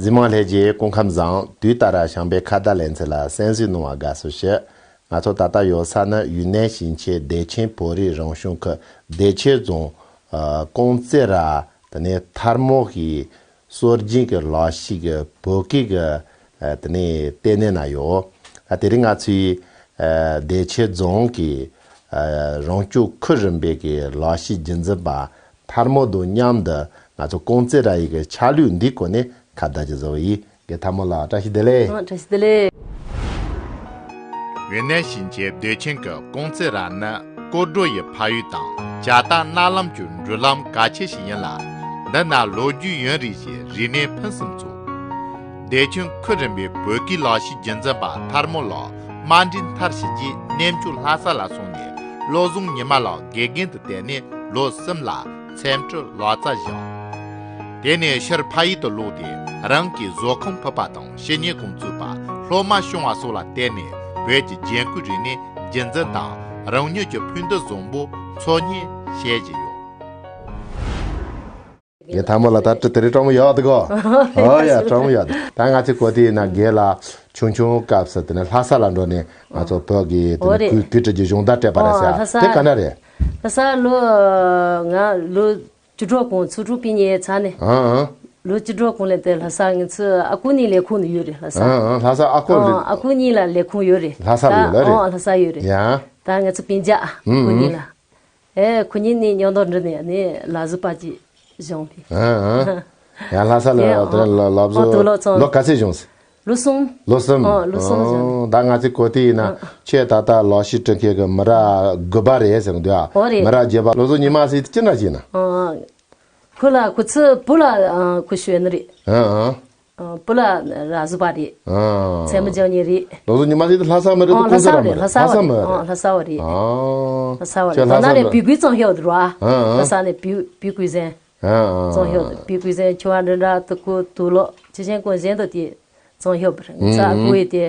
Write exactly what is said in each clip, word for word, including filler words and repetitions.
གཟིགས་མང་ལྷན་རྒྱས་སྐུ་ཁམས་བཟང་། དུས་ལྟར་ཞིང་པའི་ཁ་བརྡ་ལེ་ཚན་ལ་གསན་གཟིགས་གནང་བར་དགའ་བསུ་ཞུ། ང་ཚོ་ད་ལྟ་ཡོད་ས་ནི་ཡུན་ནན་ཞིང་ཆེན་བདེ་ཆེན་བོད་རིགས་རང་སྐྱོང་ཁུལ་བདེ་ཆེན་རྫོང་། ཨ། ཀོང་ཙེ་ར། དེ་ནས་ཐར་མོ་གི་སྲོལ་རྒྱུན་གྱི་ལག་ཤེས་ཀྱི་བོད་སྐད་ཀྱི། ཨ། དེ་ནས་ལྟེ་གནས་ན་ཡོད། ཨ། དེ་རིང་ང་ཚོའི། ཨ། བདེ་ཆེན་རྫོང་གི། ཨ། རང་སྐྱོང་ཁུལ་རིམ་པའི་གི་ལག་ཤེས་རྒྱུན་འཛིན་པ་ཐར་མོ་དང་མཉམ་དུ་ང་ཚོ་ཀོང་ཙེ་ར་ཡི་གི་ཆ་ལུགས་འདིའི་སྐོར་ནས་ཁ་བརྡ་ཅིག་བཟོ་བ་ཡིན། རྒན་ཐར་མོ་ལགས་བཀྲ་ཤིས་བདེ་ལེགས། ཨ། བཀྲ་ཤིས་བདེ་ལེགས། ཡུན་ནན་ཞིང་ཆེན་བདེ་ཆེན་གྱི་ཀོང་ཙེ་ར་ནི་སྐོར་བྲོ་ཡི་ཕ་ཡུལ་དང་ཇ་རྟ་གནའ་ལམ་གྱི་འགྲུལ་ལམ་གལ་ཆེ་ཞིག་ཡིན་ལ། འདི་ན་ལོ་རྒྱུས་ཡུན་རིང་ཞིང་རིག་གནས་ཕུན་སུམ་ཚོགས། བདེ་ཆེན་ཁུལ་རིམ་པའི་བོད་སྐད་ལག་ཤེས་རྒྱུན་འཛིན་པ་ཐར་མོ་ལགས་དམའ་འབྲིང་མཐར་ཕྱིན་རྗེས་གནས་མཆོག་ལྷ་ས་ལ་སོང་ནས་བློ་བཟང་ཉི་མ་ལགས་དགེ་རྒན་དུ་བསྟེན་ནས་ལོ་གསུམ་ལ་འཚམས་འདྲིའི་ལག་རྩལ་སྦྱངས། དེ་ནས་ཕྱིར་ཕ་ཡུལ་དུ་ལོག་སྟེ་རང་གིས་བཟོ་ཁང་ཕུབ་པ་དང་བཤེས་གཉེན་ཁང་བཙུགས་པ། སློབ་མ་སྐྱོང་བ་སོགས་ལ་བརྟེན་ནས་བོད་ཀྱི་རྒྱན་གོས་རིག་གནས་རྒྱུན་འཛིན་དང་རང་ཉིད་ཀྱི་ཕུགས་འདུན་བཟང་པོ་འཚོལ་སྙེག་བྱེད་བཞིན་ཡོད། རྒན་ཐར་མོ་ལགས་ད་དེ་རིང་སྤྲང་པོ་ཡག་འདུག་གོ། ཨོ་ཡ། སྤྲང་པོ་ཡག་འདུག་ད་ང་ཚོའི་གོ་དེ་ཡིན་ན་རྒན་ལགས་ཆུང་ཆུང་སྐབས་སུ་དེ་ནས་ལྷ་ས་ལ་འགྲོ་ནས་ང་ཚོ་བོད་ཀྱི་དེ་ཨོ་ནས་རེད། གོས་གོས་འཁྲུད་ཀྱི་སྦྱོང་བརྡར་སྤྲད་པ་རེད་ཨོ་ཟེར། ལྷ་ས། དེ་ག་འདྲ་རེད། ལྷ་ས་ལོ། ང་ལོ་བཅུ་དྲུག་གོང་ཚོགས་དྲུག་པའི་ཉེ་ཚ་ནས། ཨང་ཨང་། ལོ་བཅུ་དྲུག་གོང་ལས་དེ་ལྷ་ས་ང་ཚོ་ཨ་ཁུ་གཉིས་ལས་ཁུངས་ནས་ཡོད་རེད་ལྷ་ས། ཨང་ཨང་། ལྷ་ས་ཨ་ཁུ་ཨང་ལས། ཨ་ཁུ་གཉིས་ལ་ལས་ཁུངས་ཡོད་རེད། ལྷ་ས་ལ་ཡོད་ལ་རེད། ཨང་ལྷ་ས་ཡོད་རེད། ཡ། ད་ང་ཚོ་སྤུན་ཀྱག་ཨ་ཁུ་གཉིས་ལ། ཨེ་ཁུ་གཉིས་ནས་ཉོ་འདོགས་འདྲི་ནས་ནི་ལ་ཟི་པ་ཅིག་བཞེངས་པས། ཨང་ཨང་། ཡ་ལྷ་ས་ལ་ཡ་དེ་ལ་ལབ་བཟོ་ཨ་དུ་ལོ་ཚང་ལོ་ག་ཚོད་བྱུང་སི། ལོ་གསུམ། ལོ་གསུམ། ཨ་ལོ་གསུམ་བྱུང་། ཨ་ད་ང་ཚོའི་གོ་དེ་ཡིན་ན་ཨ་ཁྱེད་ད་ལྟ་ལག་ཤེས་སྤྲོད་མཁན་གྱི་མི་རབས་དགུ་པ་རེད་ཟེར་གི་འདུག་ཨ། ཨོ་རེད། མི་རབས་བརྒྱད་པ་བློ་བཟང་ཉི་མ་ཟེར་དེ་ཅི་འདྲ་ཞིག་ཡིན་ན། ཨ་ཁོ་ལ་ཁོ་ཚོའི་བུ་ལ་ཨ་ཁོ་ཞོན་ནི་རེད། ཨ་ཨ། ཨ་བུ་ལ་ར་བཟི་པ་རེད། ཨ་མཚན་མོ་ལྗང་ཉེ་རེད། བློ་བཟང་ཉི་མ་ཟེར་དེ་ལྷ་ས་མི་རེད། ཨ་དེ་ལྷ་ས་ཀོང་ཙེ་ར་རེད། མི་རེད། ལྷ་ས་བ་ལྷ་ས་རེད། བ་རེད། ཨ་ལྷ་ས་བ་རེད། ཨ་ལྷ་ས་བ་རེད། ཁྱེད་ད་ལྷ་ས་ན་རེད་མི་རེད། བོད་སྐད་གཙང་ཤོག་འདུག་ར། ཨ་ཨ། ལྷ་ས་ནས་བོད་བོད་སྐད་གཙང་ཨ་ཨ། གཙང་ཤོག་བོད་སྐད་གཙང་ཆུ་བ་འདྲ་འདྲ་དུ་ཁུ་དུ་ལོ་ཆུ་ཆེན་ཀུང་གཞན་དུ་དེ་གཙང་ཤོག་བར་ང་ཚ་ཨ་ཁུ་ཡི་དེ་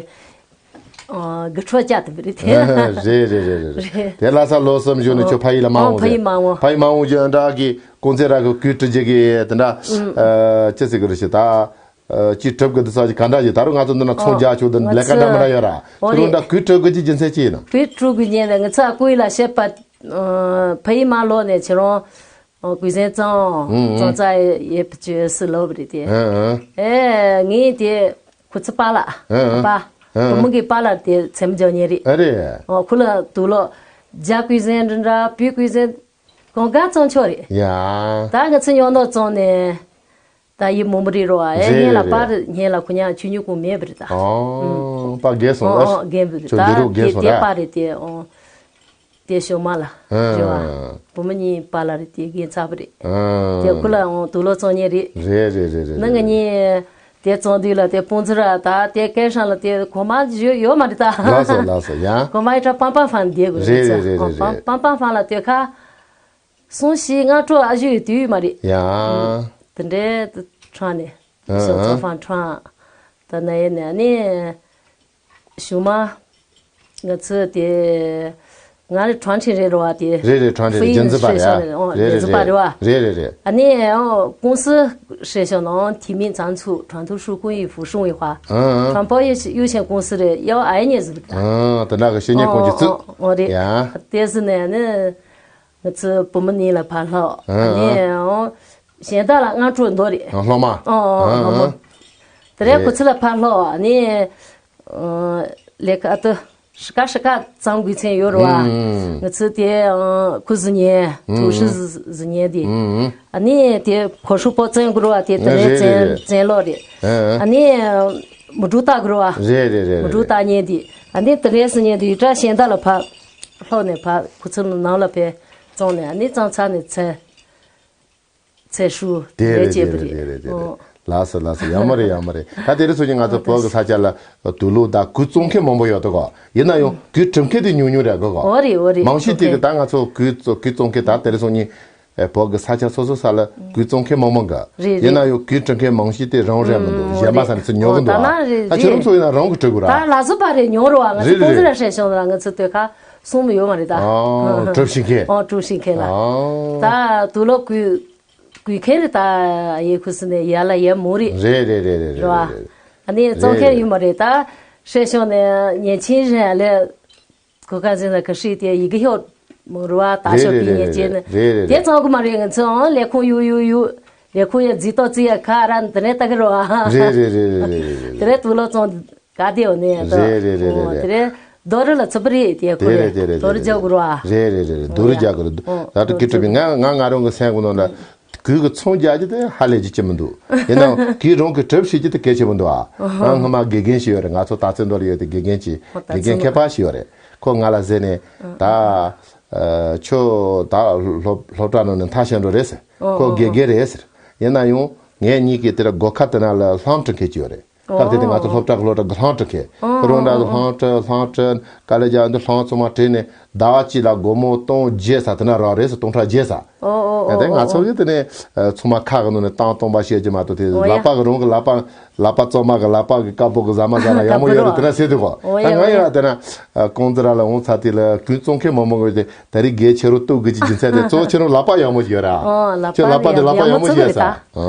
ཨ་དགུ་ཁྲོ་བཅའ་དུ་མི་རེད་དེ། ཨ་རེད་རེད་རེད་རེད། རེད། དེ་ལྷ་ས་ལོ་གསུམ་བཞུགས་ནས་ཁྱོད་ཕ་ཡུལ་ལ་མ་འོང་ཨ་ཕ་ཡུལ་ཟེར། མ་འོང་། ཕ་ཡུལ་མ་འོང་རྒྱུ་འདྲ་གི་ཀོང་ཙེ་ར་གི་གོས་འཁྲུད་རྒྱུ་གི་དེ་འདྲ་ཨ་ཅི་ཟེར་གི་རེད་ཞེ་ད། ཨ་ཅི་གྲུབ་གི་འདི་ས་ཅི་ག་འདྲ་ཞིག་ད་རུང་ང་ཚོ་འདི་ན་ཚོང་རྒྱག་ཆོག་འདི་ལས་ཀ་འདྲ་མི་འདྲ་ཡོད་ར། ཨོ་ཁྱོད་རང་ད་གོས་འཁྲུད་དགོས་ཀྱི་རྒྱུ་མཚན་ཅི་ཡིན་ན། གོས་འཁྲུད་དགོས་ཉེན་ལ་ང་ཚ་ཨ་ཁུ་ཡི་ལ་བཤད་པ། ཨ་ཕ་ཡུལ་མ་ལོག་ནས་ཁྱེད་རང་ཨ་གོས་གཟན་གཙང་ཨུ་ཨུ་གཙང་རྩ་ཡེ་བ་ཅོས་སུ་ལོབ་རེད་དེ། ཨ་ཨ་ཨེ་ངས་དེ་ཁོ་ཚོ་པཱ་ལགས་ཨ་ཨ་པཱ་ཨ་བུ་མོ་གི་པཱ་ལགས་དེ་མཚན་མོ་ལྗང་ཉེ་རེད། ཨ་རེད། ཨ་ཁོ་ལ་དུག་ལོག་རྒྱ་གོས་གཟན་འདྲ་འདྲ་བོད་གོས་གཟན་གང་ག་གཙང་ཆོག་རེད། ཡ། ད་ང་ཚོ་ཉོ་འདོགས་བཙོང་ནས་ད་ཡི་མོ་མོ་རེད་རོ་ཨེ་རེད་ཉེ་ལ་རེད་པཱ་རེད། རེད་ཉེ་ལ་ཁོ་ཉག་ཆུ་ཉུ་གུང་མེད་པ་རེད་ད། ཨོ་པཱ་རྒན་སོང་ཨོ་ཨོ་རྒན་པ་རེད་ད། ཁྱོད་འདི་རུ་རྒན་སོང་ད་དེ་པཱ་རེད་དེ་ཨོ། དེ་ཞོ་མ་ལ་རེད་བ། བུ་མོ་གཉིས་པཱ་ལགས་རེད་དེ་རྒན་ཚ་པོ་རེད། དེ་ཁོ་ལ་འོང་དུག་ལོག་བཙོང་མཁན་རེད། རེད་རེད་རེད་རེད། ནི་ང་གཉིས་དེ་བཙོང་དུས་ལ་དེ་སྤུན་ཚུ་ར་ད་དེ་སྐལ་སྲང་ལ་དེ་གོ་མ་ཡོད་ཡོད་མ་རེད་ད། ལགས་སོ་ལགས་སོ་ཡ། གོ་མ་ཡོད་ད་པང་པང་ཧྥང་བསྡད་དགོས་རེད་རེད་རེད་རེད་རེད། པང་པང་ཧྥང་ལ་དེ་ཁ་སུང་ཞིག་ང་སྤྲོ་ཨ་ཞུ་ཡོད་དུས་མ་རེད། ཡ། དེ་འདྲའི་ཁྲང་ནས་ཨ་སོ་ཚོ་ཧྥང་ཁྲང་ད་ན་ཡེ་ནས་ནི། ཞུ་མ། ང་ཚོ་དེ། ང་རེ་ཁྲང་ཁྲིན་རེད་རོ་བ་དེ། རེད་རེད་ཁྲང་ཁྲིན་ཧྥུའུ་རྒྱན་ཡིན་རྫི་པ་ཧྲེ་རེད་ཤོ་ཨ། ནས་ཨོ་རེད་རེད་རྫི་པ་རེད་རེད་བ། རེད་རེད་རེད། ཨ་ནི་ཨོ་ཀུང་སི་ཧྲེ་ཤོ་ནང་提名仓促 长途叔公与福顺为华 ཨ་ཨ། 传播有有限公司 རེད་ཡའོ་ཨ་ཡེ་ཉེ་ཟི་པ། ཨ་དེ་འདྲ་གི་བཤེས་གཉེན་ཁོང་གི་བཙུགས། ཨོ་རེད། ཡ། དེ་ཟི་ནས་ནི། ང་ཚོ་བུ་མོ་གཉིས་ལ་ཕར་ལྷོ། ཨ་ཨ། ཨ་ནི་ཨོ། གཞན་དག་ལ་སྔ་དྲོ་འདོ་རེད། ཨ་སློབ་མ། ཨོ་ཨོ་ཨ་སློབ་མ། ཨ། དེ་རེད་རེད། ཁོ་ཚོ་ལ་ཕར་ལྷོ་ཨ་ནི། ཨ་ལས་ཀ་ཨ་ཏི། ཧྲི་ཀ་ཧྲི་ཀ་གཙང་དགོས་མཚན་ཡོད་རེད་བ། ཨུམ། ང་ཚོ་དེ་ཨ་ཁུ་ཟི་ཉན། ཨུམ། ཐུག་ཧྲི་ཟི་ཟི་ཉན་དེ། ཨུམ། ཨ་ནི་དེ་ཕོ་ཧྲུ་པོ་བཙན་དགོས་རེད་བ་དེ་དེ་ནས་རེད་རེད་བཙན་རེད། བཙན་ལོ་རེད། ཨ་ཨ། ཨ་ནི་མུ་ཀྲུ་ཏ་དགོས་རེད་བ། རེད་རེད་རེད་རེད། མུ་ཀྲུ་ཏ་ཉན་དེ། ཨ་ནི་དེ་རེད་ཟི་ཉན་དེ་ཡུལ་གྲྭ་གཞན་དག་ལ་ཕར། ལྷོ་ནས་ཕར་ཁུ་ཚུར་ནང་ལ་ཕེབས་བཙོང་ནས་ཨ་ནི་གཙང་ཚ་ནས་ཚེ་ཚེ་ཧྲུ་དེ་རེད་ལས་བྱེད་པ་རེད། དེ་རེད་དེ་རེད་དེ་རེད། ཨོ། ལགས་སོ་ལགས་སོ་ཡག་མོ་རེད་ཡག་མོ་རེད། ད་དེ་རིང་སང་ཉིན་ང་ཚོ་བོད་ཀྱི་ས་ཆ་ལ་དུག་ལོག་དང་གོས་བཙོང་མཁན་མང་པོ་ཡོད་དོ་གོ། ཡིན་ན་ཡང་གོས་གྲུབ་མཁན་དེ་ཉུང་ཉུང་རེད་གོ་གོ། ཨོ་རེད་ཨོ་རེད། མང་ཤོས་དེ་གི་ད་ང་ཚོ་གོས་བཙོ་གོས་བཙོང་མཁན་ད་དེ་རིང་སང་ཉིན་བོད་ཀྱི་ས་ཆ་སོ་སོ་ས་ལ་གོས་བཙོང་མཁན་མང་མང་ག་རེད་རེད། ཡིན་ན་ཡང་གོས་གྲུབ་མཁན་མང་ཤོས་དེ་རང་རེད་མི་འདུག་གཞན་པ་ས་ནས་ཚུར་ཉོ་གི་འདུག་ཨ། ད་ཁྱེད་རང་ཚོ་ཡིན་ན་རང་གི་གྲུབ་གི་ར། ད་ལ་སུ་པ་རེད་ཉོ་རོགས་ཨ། ང་ཚོ་རེད་ཀོང་ཟི་ར་རེད་ཧྲེ་ཤོང་ལ་ང་ཚོ་དོད་ཁ་སོང་མི་ཡོད་མ་རེད་ད། ཨོ་གྲུབ་ཤིང་ཁེ། ཨོ་གྲུབ་ཤིང་ཁེ་ལ། ཨོ། ད་དུག་ལོག་གོས། གུས་མཁན་རེད་ད། ཡེ་ཁུ་སི་ནས་ཡ་ལ་ཡ་མོ་རེད། རེད་རེད་རེད་རེད་རེད་རེད་བ། རེད་རེད། ཨ་ནི་བཙོང་མཁན་ཡོད་མ་རེད་ད། བཤད་ཤོག་ནས་ཉན་ཆིན་རེད་ལས། གོ་ཀ་ཟིན་ན་ག་ཧྲི་དེ་ཡི་གེ་ཤོག་མོ་རུ་བ་ད་ཤོག་པི་ཉན་ཆིན་ནི། རེད་རེད་དེ་བཙོང་གི་མ་རེད། ང་ཚོ་ཨང་ལས་ཁུངས་ཡུ་ཡུ་ཡུ། ལས་ཁུངས་ཡ་རྫི་ཏོ་རྫི་ཡ་ཁ་ར་དེ་ནས་ལྟ་གི་རུ་བ། རེད་རེད་རེད་རེད་རེད་རེད། དེ་རེད་དུ་ལོ་བཙོང་ག་དེ་ཡོད་ནས་ད། རེད་རེད་རེད་རེད་རེད། དེ་རེད་རྡོ་རི་ལ་ཚུད་པ་རེད་དེ་ཁོ་རེད། རེད་རེད་རེད་རྡོ་རི་རྒྱག་གི་རུ་བ། རེད་རེད་རེད་རེད། རྡོ་རི་རྒྱག་གི་རུ། ད་ལྟ་ཀི་ཀྲི་པི་ང་ང་ང་རང་གི་སེམས་གི་ནང་ལ། གུས་ཀྱི་ཚོང་རྒྱག་རྒྱུ་དེ་ཧ་ལས་རྒྱུ་ཅི་མི་འདུག་ཡིན་ནའང་གུས་རང་གི་གྲབས་བྱེད་རྒྱུ་དེ་གལ་ཆེ་པོ་འདུག་ཨ། ང་སྔོན་མ་དགེ་རྒན་ཞིག་ཡོད་རེད། ང་ཚོ་སྟག་རྩེ་མདོ་ལ་ཡོད་དེ་དགེ་རྒན་ཅིག་ཨོ་སྟག་རྩེ་མདོ་དགེ་རྒན་མཁས་པ་ཞིག་ཡོད་རེད། ཁོ་ང་ལ་ཟེར་ནས་ད། ཨ། ཁྱོད་ད་སློབ་སློབ་གྲྭ་ནང་ནས་མཐར་ཕྱིན་འགྲོ་རེད་ཟེར། ཁོ་དགེ་རྒན་རེད་ཟེར། ཡིན་ན་ཡང་ངེད་གཉིས་ཀྱིས་དེ་ལ་སྒོ་ཁ་དེ་ན་ལ་ལྷམ་སྤྲོད་མཁན་ཅིག་ཡོད་རེད། སྐབས་དེ་དུས་ང་ཚོ་སློབ་གྲྭ་གི་སློབ་གྲྭ་གི་ལྷམ་སྤྲོད་མཁན། ཁོ་རང་འདྲ་ལྷམ་སྤྲོད་ལྷམ་སྤྲོད་དཀའ་ལས་རྒྱག་འདི་ལྷམ་ཚང་མ་བྲིས་ནས་ཟླ་བ་གཅིག་ལ་སྒོར་མོ་སྟོང་བརྒྱད་ཙམ་དེ་ན་རག་རེད་ཟེར། སྟོང་ཕྲག་བརྒྱད་ཙམ། ཨོ་ཨོ་ཨོ་ཨོ། ཡ་དེ་ང་ཚོ་གི་དེ་ནས་ཚང་མ་ཁ་གི་ནང་ནས་བཏང་སྟོང་པ་བཤད་རྒྱུ་མ་གཏོགས་དེ། ཨོ་ཡ། ལག་པ་གི་རང་གི་ལག་པ་ལག་པ་བཙོ་མ་གི་ལག་པ་གི་དཀར་པོ་གི་ཟ་མ་ཟ་ན་ཡག་མོ་ཡོད་རེད་དེ་ན་ཟེར་དུས་གོ། ཨོ་ད་ཡ་ང་ཡིན་ལ་དེ་ན་ཀོང་ཙི་ར་ལ་འོང་ཚ་དེ་ལ་གུས་བཙོང་མཁན་མང་མང་གི་དེ་ད་རེས་རྒན་ཁྱེད་རང་གཏུག་དགོས་ཀྱི་རྒྱུ་མཚན་དེ་གཙོ་བོ་ཁྱེད་རང་ལག་པ་ཡག་མོ་ཞིག་ཡོད་ར། ཨོ་ལག་པ་ཁྱོད་ལག་པ་དེ་ལག་པ་ཡག་མོ་ཞིག་ཡོད་ས།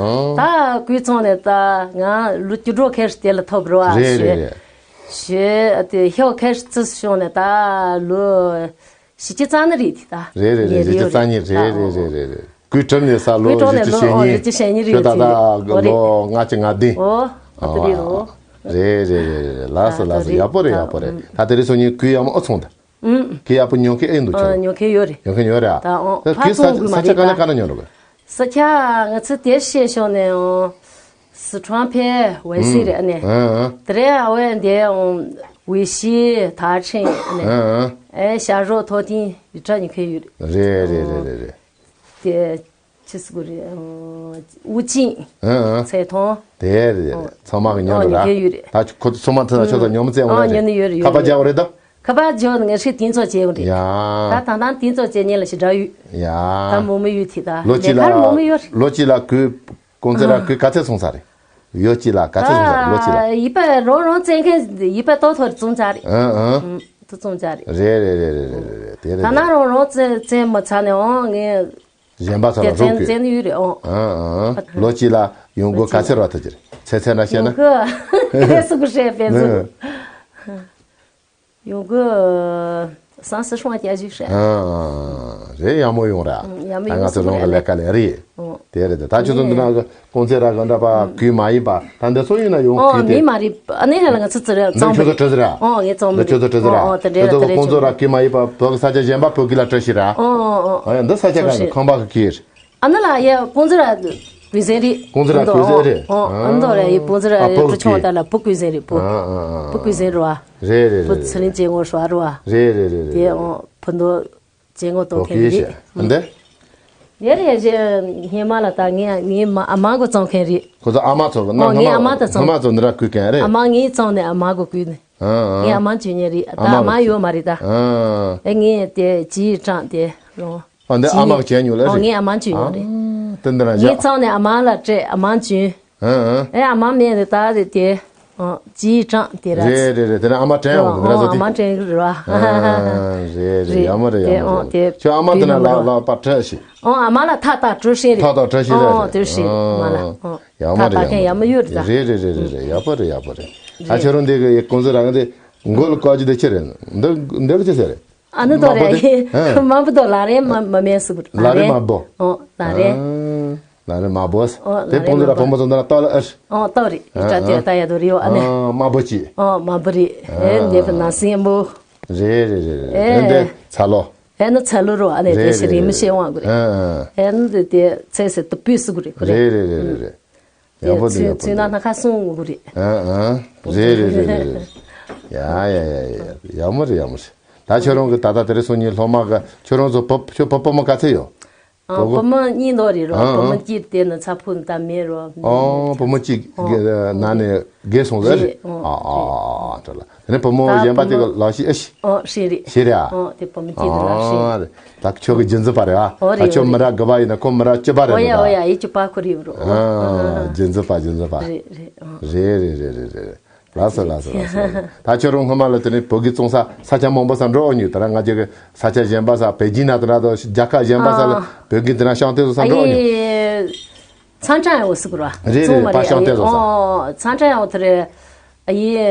ད་གུས་བཙོང་ནས་ད་ང་ལོ་བཅུ་དྲུག་ཁེར་དེ་ལ་ཐོབ་རོགས་ཨ། རེད་རེད་རེད། ཞེས་དེ་ཤོག་ཁེར་ཙི་བྱུང་ནས་ད་ལོ་བཞི་བཅུ་རྩ་གཉིས་རེད་དེ་ད། རེད་རེད་རེད། བཞི་བཅུ་རྩ་གཉིས་རེད་རེད་རེད་རེད་རེད། གུས་གྲུབ་ནས་ས་ལོ་བཞི་བཅུ་ཞེ་གཉིས། བཞི་བཅུ་ཞེ་གཉིས་རེད། ཁྱོད་ད་ད་ལོ་ལྔ་བཅུ་ང་བདུན། ཨོ་ཨ་དེ་རེད་རོ། རེད་རེད་རེད་རེད། ལགས་སོ་ལགས་སོ། ཡག་པོ་རེད་ཡག་པོ་རེད། ད་དེ་རིང་སང་ཉིན་གུས་ཡག་མོ་ཨོ་ཚོང་ད། གུས་ཡག་པོ་ཉོ་མཁན་ཨེ་འདུག་ཁྱོད། ཉོ་མཁན་ཡོད་རེད། ཉོ་མཁན་ཡོད་རེད་ཨ། ད་ཨོ་གུས་ཕ་ཚོང་དགོས་མ་རེད་ད། ས་ཆ་ག་ནས་ག་ནས་ཉོ་རོགས། ས་ཆ་ང་ཚོ་དེ་བཤད་ཤོག་ནས་ཨོ། སི་ཁྲོན་ཕེ་ཝེ་སི་རེད་ཨ་ནས། དེ་རེད་ཨ་ཝེ་འདི་ཝེ་ཤི་ཐ་ཆིན་ཨ་ནས། ཨེ་ཤ་རོག་ཐོ་ཐིན་ཡི་ཁྲ་ཉི་ཁེ་ཡུ་རེད། རེད་རེད་རེད་རེད། དེ་ཆི་སི་གུ་རེད། ཝུ་ཅིན་ཚེ་ཐོང་། དེ་རེད་རེད། ཚང་མ་གི་ཉོ་རེད་ཨ། ད་ཁོ་ཚོ་ཚང་མ་ཐ་ན་ཆོ་ཚ་ཉོ་མི་ཚེ་ཨོ་རེད། ཉོ་ནི་ཡོད་རེད། ཁ་པར་རྒྱག་རེད་ད། ཁ་པར་འཇོག་ནས་ངས་ཧྲི་དེང་ཚོ་བྱས་ཡོང་རེད། ཡ། ད་ད་ད་དེང་ཚོ་བྱས་ཉིན་ལ་ཞི་དྲག་ཡོད། ཡ། ད་མོ་མི་ཡོད་དེ་ད། ལོ་གཅིག་ལ་ལོ་གཅིག་ལ་གུས་ཀོང་ཙེ་ར་གུས་ག་ཚད་སོང་ས་རེད། ཡོ་གཅིག་ལ་ག་ཚད་སོང་ས་རེད་ལོ་གཅིག་ལ། ཡི་པ་རོ་རོ་བཙན་མཁན་ཡི་པ་ཏོ་ཐོ་རི་བཙོང་ཆ་རེད། ཨ་ཨ། དུ་བཙོང་ཆ་རེད། རེད་རེད་རེད་རེད་རེད་རེད། དེ་རེད། ད་ན་རོ་རོ་བཙན་བཙན་མ་ཚ་ནས་འོང་ངས། གཞན་པ་ཚོ་ལ་རོགས་བཙན་བཙན་ཡོད་རེད་འོང་། ཨ་ཨ། ལོ་གཅིག་ལ་ཡོང་སྒོ་ག་ཚད་རོ་ཐུབ་ཀྱི་རེད། ཚེ་ཚད་ན་བཤད་ན། ཡོང་སྒོ་སུ་གུ་ཧྲེ་པེ་ཟུ། ཡོང་སྒོ་སང་སི་ཧྲོང་བརྒྱ་བཞི་ཧྲེ། ཨ་ཨ། རེད་ཡག་མོ་ཡོང་ར། ཡག་མོ་ད་ང་ཚོ་རོང་གི་ལས་ཀ་ལས་རེད། དེ་རེད་དེ་ད་ཁྱོད་ཚོ་འདི་ན་ཀོང་ཙེ་ར་ག་འདྲ་པ་གུས་མ་ཡིན་པ་ད་འདི་ཚོ་ཡིན་ན་ཡོང་ཨོ་གུས་དེ། ངས་མ་རེད་ཨ་ནི་ཧ་ལ་ང་ཚོ་ཙི་རེད། འདི་ཙམ་ཁྱོད་ཚོ་བྲི་ཟེར་ར། ཨོ་ངས་ཙམ་འདི་ཁྱོད་ཚོ་བྲི་ཟེར་ར། ཨོ་ཨོ་དེ་འདྲས་ཁྱོད་ཚོ་དེ་འདྲས་ཀོང་ཙེ་ར་གུས་མ་ཡིན་པ་བོད་ཀྱི་ས་ཆ་གཞན་པ་བོད་ཀྱི་ལ་བྲི་ཤི་ར། ཨོ་ཨོ་ཨོ། ཨ་ཡ་འདི་ས་ཆ་ག་ནས་ཁང་པ་གི་གིར། ཨ་ནི་ལ་ཡ་ཀོང་ཙེ་ར་གུས་ཟེར་རེད། ཀོང་ཙེ་ར་གུས་ཟེར་རེད། ཨོ་ཨ་ནི་ལ་ཡ་ཀོང་ཙེ་ར་ཡ་བུ་ཆུང་བ་ད་ལ་བུ་གུས་ཟེར་རེད་བུ། བུ་གུས་ཟེར་ར། རེད་རེད་རེད། བུ་ཚེ་རིང་ཅན་ངོ་ཧྲ་ར། རེད་རེད་རེད་རེད། དེ་ཨོ་བུ་མདོ། ཇེ་ངོ་ཏོ་ཁེན་རེད། འདི། ཡ་རེ་ཡ་ཧེ་མ་ལ་ད་ངའི་ངའི་མ་ཨ་མ་གོ་ཙོང་ཁེན་རེད། ཁོ་ཚོ་ཨ་མ་ཚོ་གི་ཨོ་ངའི་ཨ་མ་ད་ཚོང་ཨ་མ་ཚོ་འདི་ར་ཁུལ་ཁེན་རེད། ཨ་མ་ངའི་ཙོང་ནས་ཨ་མ་གོ་ཀུན་ནས། ངའི་ཨ་མ་ཅུ་ཉེ་རེད་ད་ཨ་མ་ཡོད་མ་རེད་ད། ཨེ་ངའི་དེ་ཅི་ཀྲང་དེ་རོ། ཨ་འདི་ཨ་མ་གི་ཅན་ཉུ་ལ་ཨོ་རེད། ངའི་ཨ་མ་ཅུ་ཉུ་རེད། དེ་འདི་ར་ཡ། ངའི་ཙོང་ནས་ཨ་མ་ལ་སྤྲད་ཨ་མ་ཅུ། ཨ་ཨ། ཨེ་ཨ་མ་མེད་ནི་ད་རེད་དེ། ཨ་ཅི་ཀྲང་དེ་ར། རེད་རེད་རེད། དེ་ནས་ཨ་མ་དྲན་འོང་གི་ར་ཨོ་ཟོ་ཨ་དེ། མ་དྲན་གི་ར། ཨ་རེད་རེད། ཡག་མོ་རེད་ཡག་མོ་རེད། ཁྱོད་ཨ་མ་དེ་ན་ལག་ལག་པ་བྲི་ཤི། ཨོ་ཨ་མ་ལ་ཐག་ཐག་བྲི་ཤི་རེད། ཐག་ཐག་བྲི་ཤི་རེད། ཨོ་བྲི་ཤི་མ་ལ། ཨོ་ཡག་མོ་རེད་ཡག་མོ་རེད། ཡག་མོ་ཡོད་རེད། རེད་རེད་རེད་རེད་རེད། ཡག་པོ་རེད་ཡག་པོ་རེད། ད་ཁྱོད་རང་འདི་གི་ཀོང་ཟི་ར་གི་འདི་མགོ་ལ་བཀའ་ཅི་འདི་ཅི་རེད། འདི་འདི་ལ་ཅི་ཟེར་རེད། ཨ་ནི་དོ་རེ། མ་བུ་དོ་ལ་རེ་མ་མ་མེ་སུ་ལ་རེ་མ་བུ། ཨོ་ལ་རེ། ལ་རེ་མ་བུ། ཨོ་དེ་ལ་རེ་བུ་ཚོ་ལ་བུ་མོ་ཚོ་འདི་ལ་ཏོ་ལ་ཨར། ཨོ་ཏོ་རེ། ཨ་ཏྲ་ཏེ་ཏ་ཡ་དོ་རེ་ཡོ་ཨ་ནེ། ཨ་མ་བུ་ཅི། ཨོ་མ་བུ་རེ། ཨེ་འདེ་བུ་ན་སེ་བུ། རེ་རེ་རེ་རེ། ཨེ་འདེ་ཚ་ལོ། ཨེ་ནི་ཚ་ལོ་རོ་ཨ་ནེ་དེ་ཤི་རེ་མི་ཤེས་ཝང་གུ་རེ། ཨེ་ནི་དེ་ཚེ་སེ་ཏུ་པུས་སུ་གུ་རེ་གུ་རེ། རེ་རེ་རེ་རེ། ཡག་པོ་འདུག་ཡག་པོ་འདུག་ཚུལ་ན་སྣ་ཁ་སྲུང་དགོས་རེད། ཨ་ཨ། རེད་རེད་རེད་རེད་རེད། ཡ་ཡ་ཡ་ཡ། ཡག་མོ་རེད་ཡག་མོ་རེད། ད་ཁྱོད་རང་གི་ད་ལྟ་དེ་རིང་སང་ཉིན་སློབ་མ་ག་ཁྱོད་རང་ཚོ་བུ་ཁྱོད་བུ་བུ་མོ་ག་ཚད་ཡོད། ཨ་བུ་མོ་གཉིས་འདུག་རེད་རོ། ཨ་བུ་མོ་གཅིག་དེ་ནི་ཚ་ཕུག་ད་མེད་རོ། ཨ་བུ་མོ་གཅིག་ན་ནས་རྒས་སོང་ཟེར། རེད། ཨ་ཨ་ཨ་ཨ་ད་ལ། དེ་ནས་བུ་མོ་ད་གཞན་པ་དེ་ག་ལག་ཤི་ཨེ་ཤི། ཨོ་ཤི་རེད། ཤི་རེད་ཨ། ཨོ་དེ་བུ་མོ་སྐྱིད་དུ་ལག་ཤི། ཨ་རེད། ད་ཁྱོད་ཀྱི་རྒྱུན་འཛིན་པ་རེད་ཨ། ཨོ་རེད། ད་ཁྱོད་མི་ར་དགུ་པ་ཡིན་ན་ཁོ་མི་ར་བཅུ་པ་རེད། ཨོ་ཡ་ཨོ་ཡ་ཡི་བཅུ་པ་ཁོ་རེད་རོ། ཨ་རྒྱུན་འཛིན་པ་རྒྱུན་འཛིན་པ། རེད་རེད་ཨོ། རེད་རེད་རེད་རེད་རེད། ལགས་སོ་ལགས་སོ་ལགས་སོ། ད་ཁྱོད་རང་སྔོན་མ་ལ་དེ་ནས་བོད་ཀྱི་བཙོང་ས་ས་ཆ་མང་པོ་ས་འགྲོ་འོང་ཉུལ་ད་ར་ང་ཅག་གི་ས་ཆ་གཞན་པ་ས་པེ་ཅིན་ན་དེ་འདྲ་དང་རྒྱལ་ཁབ་གཞན་པ་ས་ལ་བོད་ཀྱི་དེ་འདྲ་ཤང་ཏོག་ཙམ་ས་འགྲོ་འོང་ཉུལ། ཨ་ཡི། ཚང་ཀྲང་ཡང་སུ་གུ་ར། རེད་རེད། ཚང་མ་རེད། ཕ་ཤང་ཨ་ཡེ་ཏེ་བཟོ་ས། ཨོ་ཚང་ཀྲང་ཡང་དེ་རེད། ཨ་ཡེ་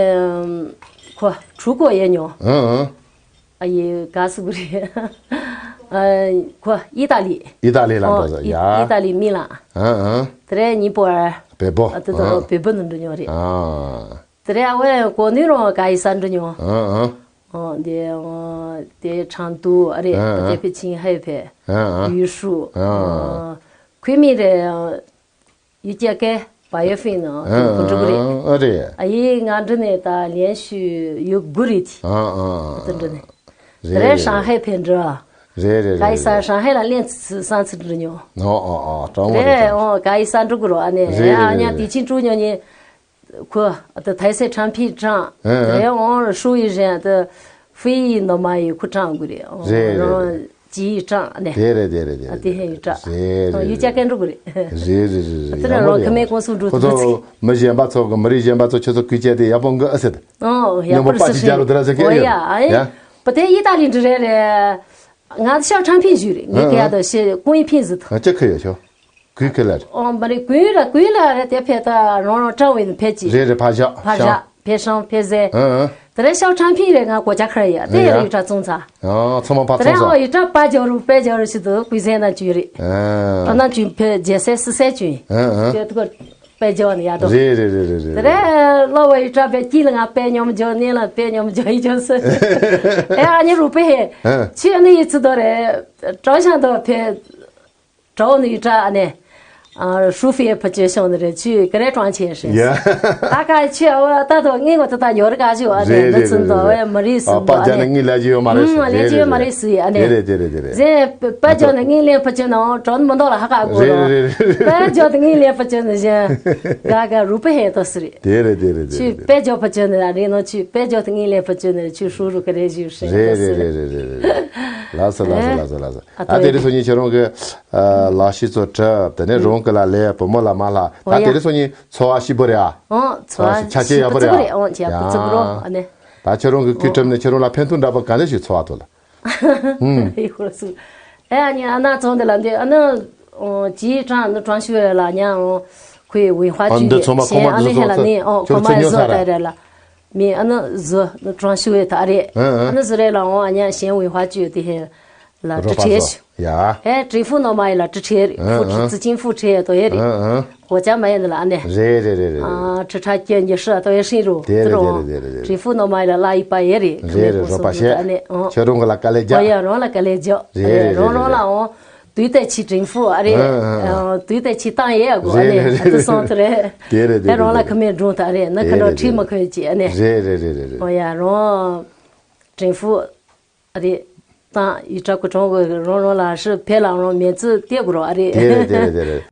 ཁོ་ཁྲུ་གོ་ཡེ་ཉོ། ཨང་ཨང་། ཨ་ཡེ་ག་སུ་གུ་རེད། ཨ་ཁོ་ཨི་ཏཱ་ལི། ཨི་ཏཱ་ལི་ལ་ཨོ་འགྲོ་ས་ཡ། ཨི་ཏཱ་ལི་མི་ལ། ཨང་ཨང་། དེ་རེད་ཉི་པོ་ཨར། བལ་པོ། ཨ་དེ་ཨང་། དང་བལ་པོ་ནང་འགྲོ་ཉོ་རེད། ཨང་། དེ་རེད་ཨ་ཝེ་གོ་ནུས་རོང་ག་ཡི་ས་འགྲོ་ཉོ། ཨང་ཨང་། ཨོ་དེ་ཨོ་དེ་ཁྲང་ཏུའུ་ཨ་རེད། ཨང་ཨང་། དེ་ཕེ་ཆིང་ཧེ་ཕེ། ཨང་ཨང་། ཡུས་ཧྲུའུ། ཨང་ཨང་། ཨོ་ཁུའེ་མིང་རེད། ཡུལ་སྐྱ་ཀའི་བ་ཡོ་ཧྥིན་ནང་ཨ་ཁུ་འགྲོ་གི་རེད། ཨ་རེད། ཨ་ཡིག་ང་འགྲོ་ནས་ད་ལན་ཞུ་ཡོད་དགུ་རེད་དེ། ཨ་ཨ་ཨ། དེ་འགྲོ་ནས། རེད་དེ་རེད་རེད། ཧྲང་ཧའེ་ཕེ་འགྲོ། རེད་རེད་ག་ཡི་ས་རེད་རེད། ཧྲང་ཧའེ་ལ་ལན་ཙི་སང་ཙི་འགྲོ་མྱོང་། ཨ་ཨ་ཨ་གྲང་མོ་རེད་རེད། ཨོ་ག་ཡི་ས་འགྲོ་གི་རོ་ཨ་ནས་རེད་རེད་ཨ་ཉག་རེད་དེ་རེད། ཕྱིན་འགྲོ་མྱོང་ནས། ཁོ་ད་ཐའི་སེ་ཁྲང་ཕི་ཀྲང་། ཨ་ཨ། དེ་ཨོ་ཧྲུའུ་ཡི་རེད་ད། ཧྥུའེ་ཡི་ནོ་མ་ཡི་ཁུ་ཀྲང་དགོས་རེད། རེད་རེད་རེད། ཅི་ཡི་ཀྲང་ནས། དེ་རེད་དེ་རེད་དེ་རེད། ཨ་དེ་ཧེ་ཡི་ཀྲང་། རེད་རེད་ཡུལ་ཅག་རེད། ཀན་འགྲོ་དགོས་རེད། རེད་རེད་རེད་རེད། དེ་ཡག་ནས་པོ་རོ་རེད་ཁ་མེད་ཡག་ཀོང་སུ་འགྲོ་ཁོ་ཐུབ་ཚོ་ཚིག་མི་གཞན་པ་ཚོ་གི་མི་རིགས་གཞན་པ་ཚོ་ཁྱོད་ཚོ་ཁུལ་བཅད་དེ་ཡག་པོ་འགི་ཨ་ཟེར། ཨོ་ཡག་སྙོམས་པོ་པོ་རེད་པ་ཞིག་སུ་རྒྱ་རུ་དེ་ར་ཟེར་ཨོ་ཡ་ཡ། ཨེ། ཡ། པ་དེ་ཡི་ཏཱ་ལི་འདྲི་རེད་རེད། ང་ཤའོ་ཁྲང་ཕིང་ཞུས་རེད། ངས་ཨ་ཁ་ཡ་ཨ། དོ་ཤེ་ཀོང་ཡི་ཕིང་ཟིག་ཐོ། ཨ་ཅི་ཁ་ཡ་ཤོ། གུས་ཁ་ལ་རེད། ཨོ་མ་རེད་གུས་ལ་གུས་ལ་རེད་དེ་ཕེ་ད་རོང་རོང་ཀྲང་བའི་ནི་ཕེ་ཅི། རེད་རེད་ཕ་ཞག་ཕ་ཞག་ཤང་། ཕེ་ཤང་ཕེ་ཟེ། ཨ་ཨ། དེ་རེད་ཤའོ་ཁྲང་ཕིང་རེད་ང་གོ་ཅག་ཁར་ཡ་དེ་ཡ་ཡ། ཡུལ་གྲྭ་ཙུང་ཚ། ཨ་ཚང་མ་ཕ་དེ་རེད་ཚང་ཚ། ཨོ་ཡུལ་གྲྭ་པ་རྒྱ་རུ་པེ་རྒྱ་རུ་ཞིག་ཏུ་གུས་ཟེ་ན་ཅུ་རེད། ཨ་ཨ། ན་ཅུ་ཕེ་རྒྱལ་སྲས་སི་སེ་ཅུ། ཨ་ཨ། དེ་ཐུག་པེ་ཇོ་ནི་ཡ་དོ། རེད་རེད་རེད་རེད་རེད། དེ་རེད་ལོ་བ་ཡི་གྲྭ་པའི་དཀྱིལ་ལ་ང་པེ་སྙོམས་འཇོག་ནི་ལ་པེ་སྙོམས་འཇོག་ཡི་འཇོག་སི། ཨེ་ཨ་ནི་རུ་པེ་ཧེ། ཨ། ཆུ་ནི་ཡི་ཚུ་དོ་རེད། གྲོ་ཤང་དོ་ཕེ། གྲོ་ནི་ཡི་གྲྭ་ཨ་ནེ། ཨ་ཧྲུ་ཧྥེ་ཕ་ཆོས་ཤོང་ནི་རེད་ཆུ་ཀ་རེ་གྲོང་ཆེན་ཧྲེ། ཡ། ད་ཀ་ཆུ་ཨ་བ་ད་དོ་ངེས་གོ་ད་ད་ཡོ་རི་ཀ་ཞུ་ཨ་ནེ་རེད་ནི་རེད་ཚུན་དོ་རེད་ཨེ་མ་རི་ཨ་སུན་པ་དོ་ཨ་ཅག་ནི་ནེ། ངེས་ལ་ཅི་ཡོད་མ་རེད་ཨུམ་ཨ་ལེ་ཅི་ཡོད་མ་རེད་སུ་ཡི་ཨ་ནེ། རེད་རེད་རེད་རེད་རེད། ཟེ་པ་ཇོ་ནི་ངེས་ལེན་ཕ་ཆོས་ནང་གྲོ་ནི་མ་དོ་ལ་ཧ་ཀ་གོ་རེད་རོ། རེད་རེད་རེད། པད་འཇོ་དང་དངུལ་ལེན་ཕ་ཆོས་ནི་གཞན། ག་ག་རུ་པ་ཧེ་ཏོ་སི་རེད། དེ་རེད་དེ་རེད་དེ་ཆུ་རེད་དེ་པད་འཇོ་ཕ་ཆོས་ནི་ར་རེད་ནོ་ཆུ་པད་འཇོ་དང་དངུལ་ལེན་ཕ་ཆོས་ནི་ར་ཆུ་ཧྲུ་རུ་ཀ་རེ་ཞུ་ཧྲེ་རེད་ཏོ་སི་རེད། རེད་རེད་རེད་རེད་རེད། ལགས་སོ་ལགས་སོ་ལགས་སོ་ལགས་སོ། ཨ་ཨ་དེ་རེད་སོ་ཉིན་ཁྱེད་རང་གི་ལག་ཤེས་ཚོ་གྲུབ་དེ་ནས་རང་གི་ལ་ལས་བུ་མོ་ལ་མ་ལ་ད་དེ་རེད་སོ་ཉིན་འཚོ་བ་སྐྱིད་པོ་རེད་ཨ། ཨོ་འཚོ་བ་ཆ་ཆེ་ཡག་པོ་རེད་ཨ། ཨོ་ཆ་པོ་ཙི་པོ་རོ་ཨ་ནེ། ད་ཁྱེད་རང་གི་སྐུ་གྲུབ་ནས་ཁྱེད་རང་ལ་ཕན་ཐོགས་འདྲ་པོ་ག་འདྲ་ཞིག་འཚོ་བ་ཐོག་ལ། ཡིག་ཧོར་སུ། ཨེ་ཨ་ནི་ཨ་ན་ཚོང་དེ་ལ་འདི་ཨ་ནི། ཇི་ཀྲང་ནི་ཀྲང་ཤུ་ཝེ་ལ་ཉ་ཨོ། ཁོའི་ཝེ་ཧྭ་ཨ་ཅུ་འདི་ཚང་མ་ཁོ་མ་ཨ་ནི་འདི་ཧེ་ལ་ཚོ་ནི་ཨོ་ཁོ་ཁྱོད་ཚོ་མ་ཉོ་ཟོ་ས་ཏ་ར། རེ་ལ། མི་ཨ་ནི་ཟོ་ནི་ཀྲང་ཤུ་ཝེ་ད་རེ། ཨ་ཨ། ཨ་ནི་ཟོ་རེ་ལ་ཨོ་ཨ་ཉ་ཞེན་ཝེ་ཧྭ་ཅུ་དེ་ཧེ་ལ་ཀྲི་ཁྲེ་ཤུ། ཡ། ཧེ་ཀྲི་ཧྥུ་ནོ་མ་ཡི་ལ་ཀྲི་ཁྲེ་རེ། ཨ་ཨ། ཧྥུ་ཀྲི་ཙི་ཅིང་ཧྥུ་ཁྲེ་ཡ་དོ་ཧེ་རེ། ཨ་ཨ། གོ་ཅག་མ་ཡིན་ལ་ཨ་ནེ། རེད་རེད་རེད་རེད། ཨ་ཁྲི་ཁྲ་སྐྱེ་ཉི་ཧྲི་ཨ་ཏོ་ཡེ་ཧྲིང་རུ་དེ་རེད་དེ་རོ། དེ་རེད་དེ་རེད་དེ་རེད། ཀྲིང་ཧྥུ་ནོ་མ་ཡི་ལ་ལ་ཡི་པ་ཡེ་རེད། རེད་རེད་རོགས་པ་བཤད། ཨ་ནེ་ཨོ། ཁྱོད་རང་གི་ལ་དཀའ་ལས་རྒྱག་ཨོ་ཡ་རང་ལ་དཀའ་ལས་རྒྱག་རེད་རེད་རང་རང་ལ་ཨོ། དུས་དེ་ཕྱི་ཀྲིང་ཧྥུ་ཨ་རེད། ཨ་ཨ། དུས་དེ་ཕྱི་བཏང་ཡེ་ཨ་གོ་ཨ་ནེ་ཨ་ཏི་སོང་དེ་རེད། དེ་རེད་དེ་ཨ་རང་ལ་ཁ་མེད་སྒྲུང་དེ་ཨ་རེད་ན་ཁ་འགྲོ་ཁྲིད་མ་ཁོས་ཅི་ཨ་ནེ། རེད་རེད་རེད་རེད། ཨོ་ཡ་རང་། ཀྲིང་ཧྥུ། ཨ་རེད། ད་ཡུལ་གྲྭ་སྐུ་གྲོང་གི་རོང་རོང་ལ་ཧྲི་ཕེ་ལ་རོང་མེ་ཙི་ཏེ་གུ་རོ་ཨ་རེད། དེ་རེད་དེ་རེད་དེ་རེད།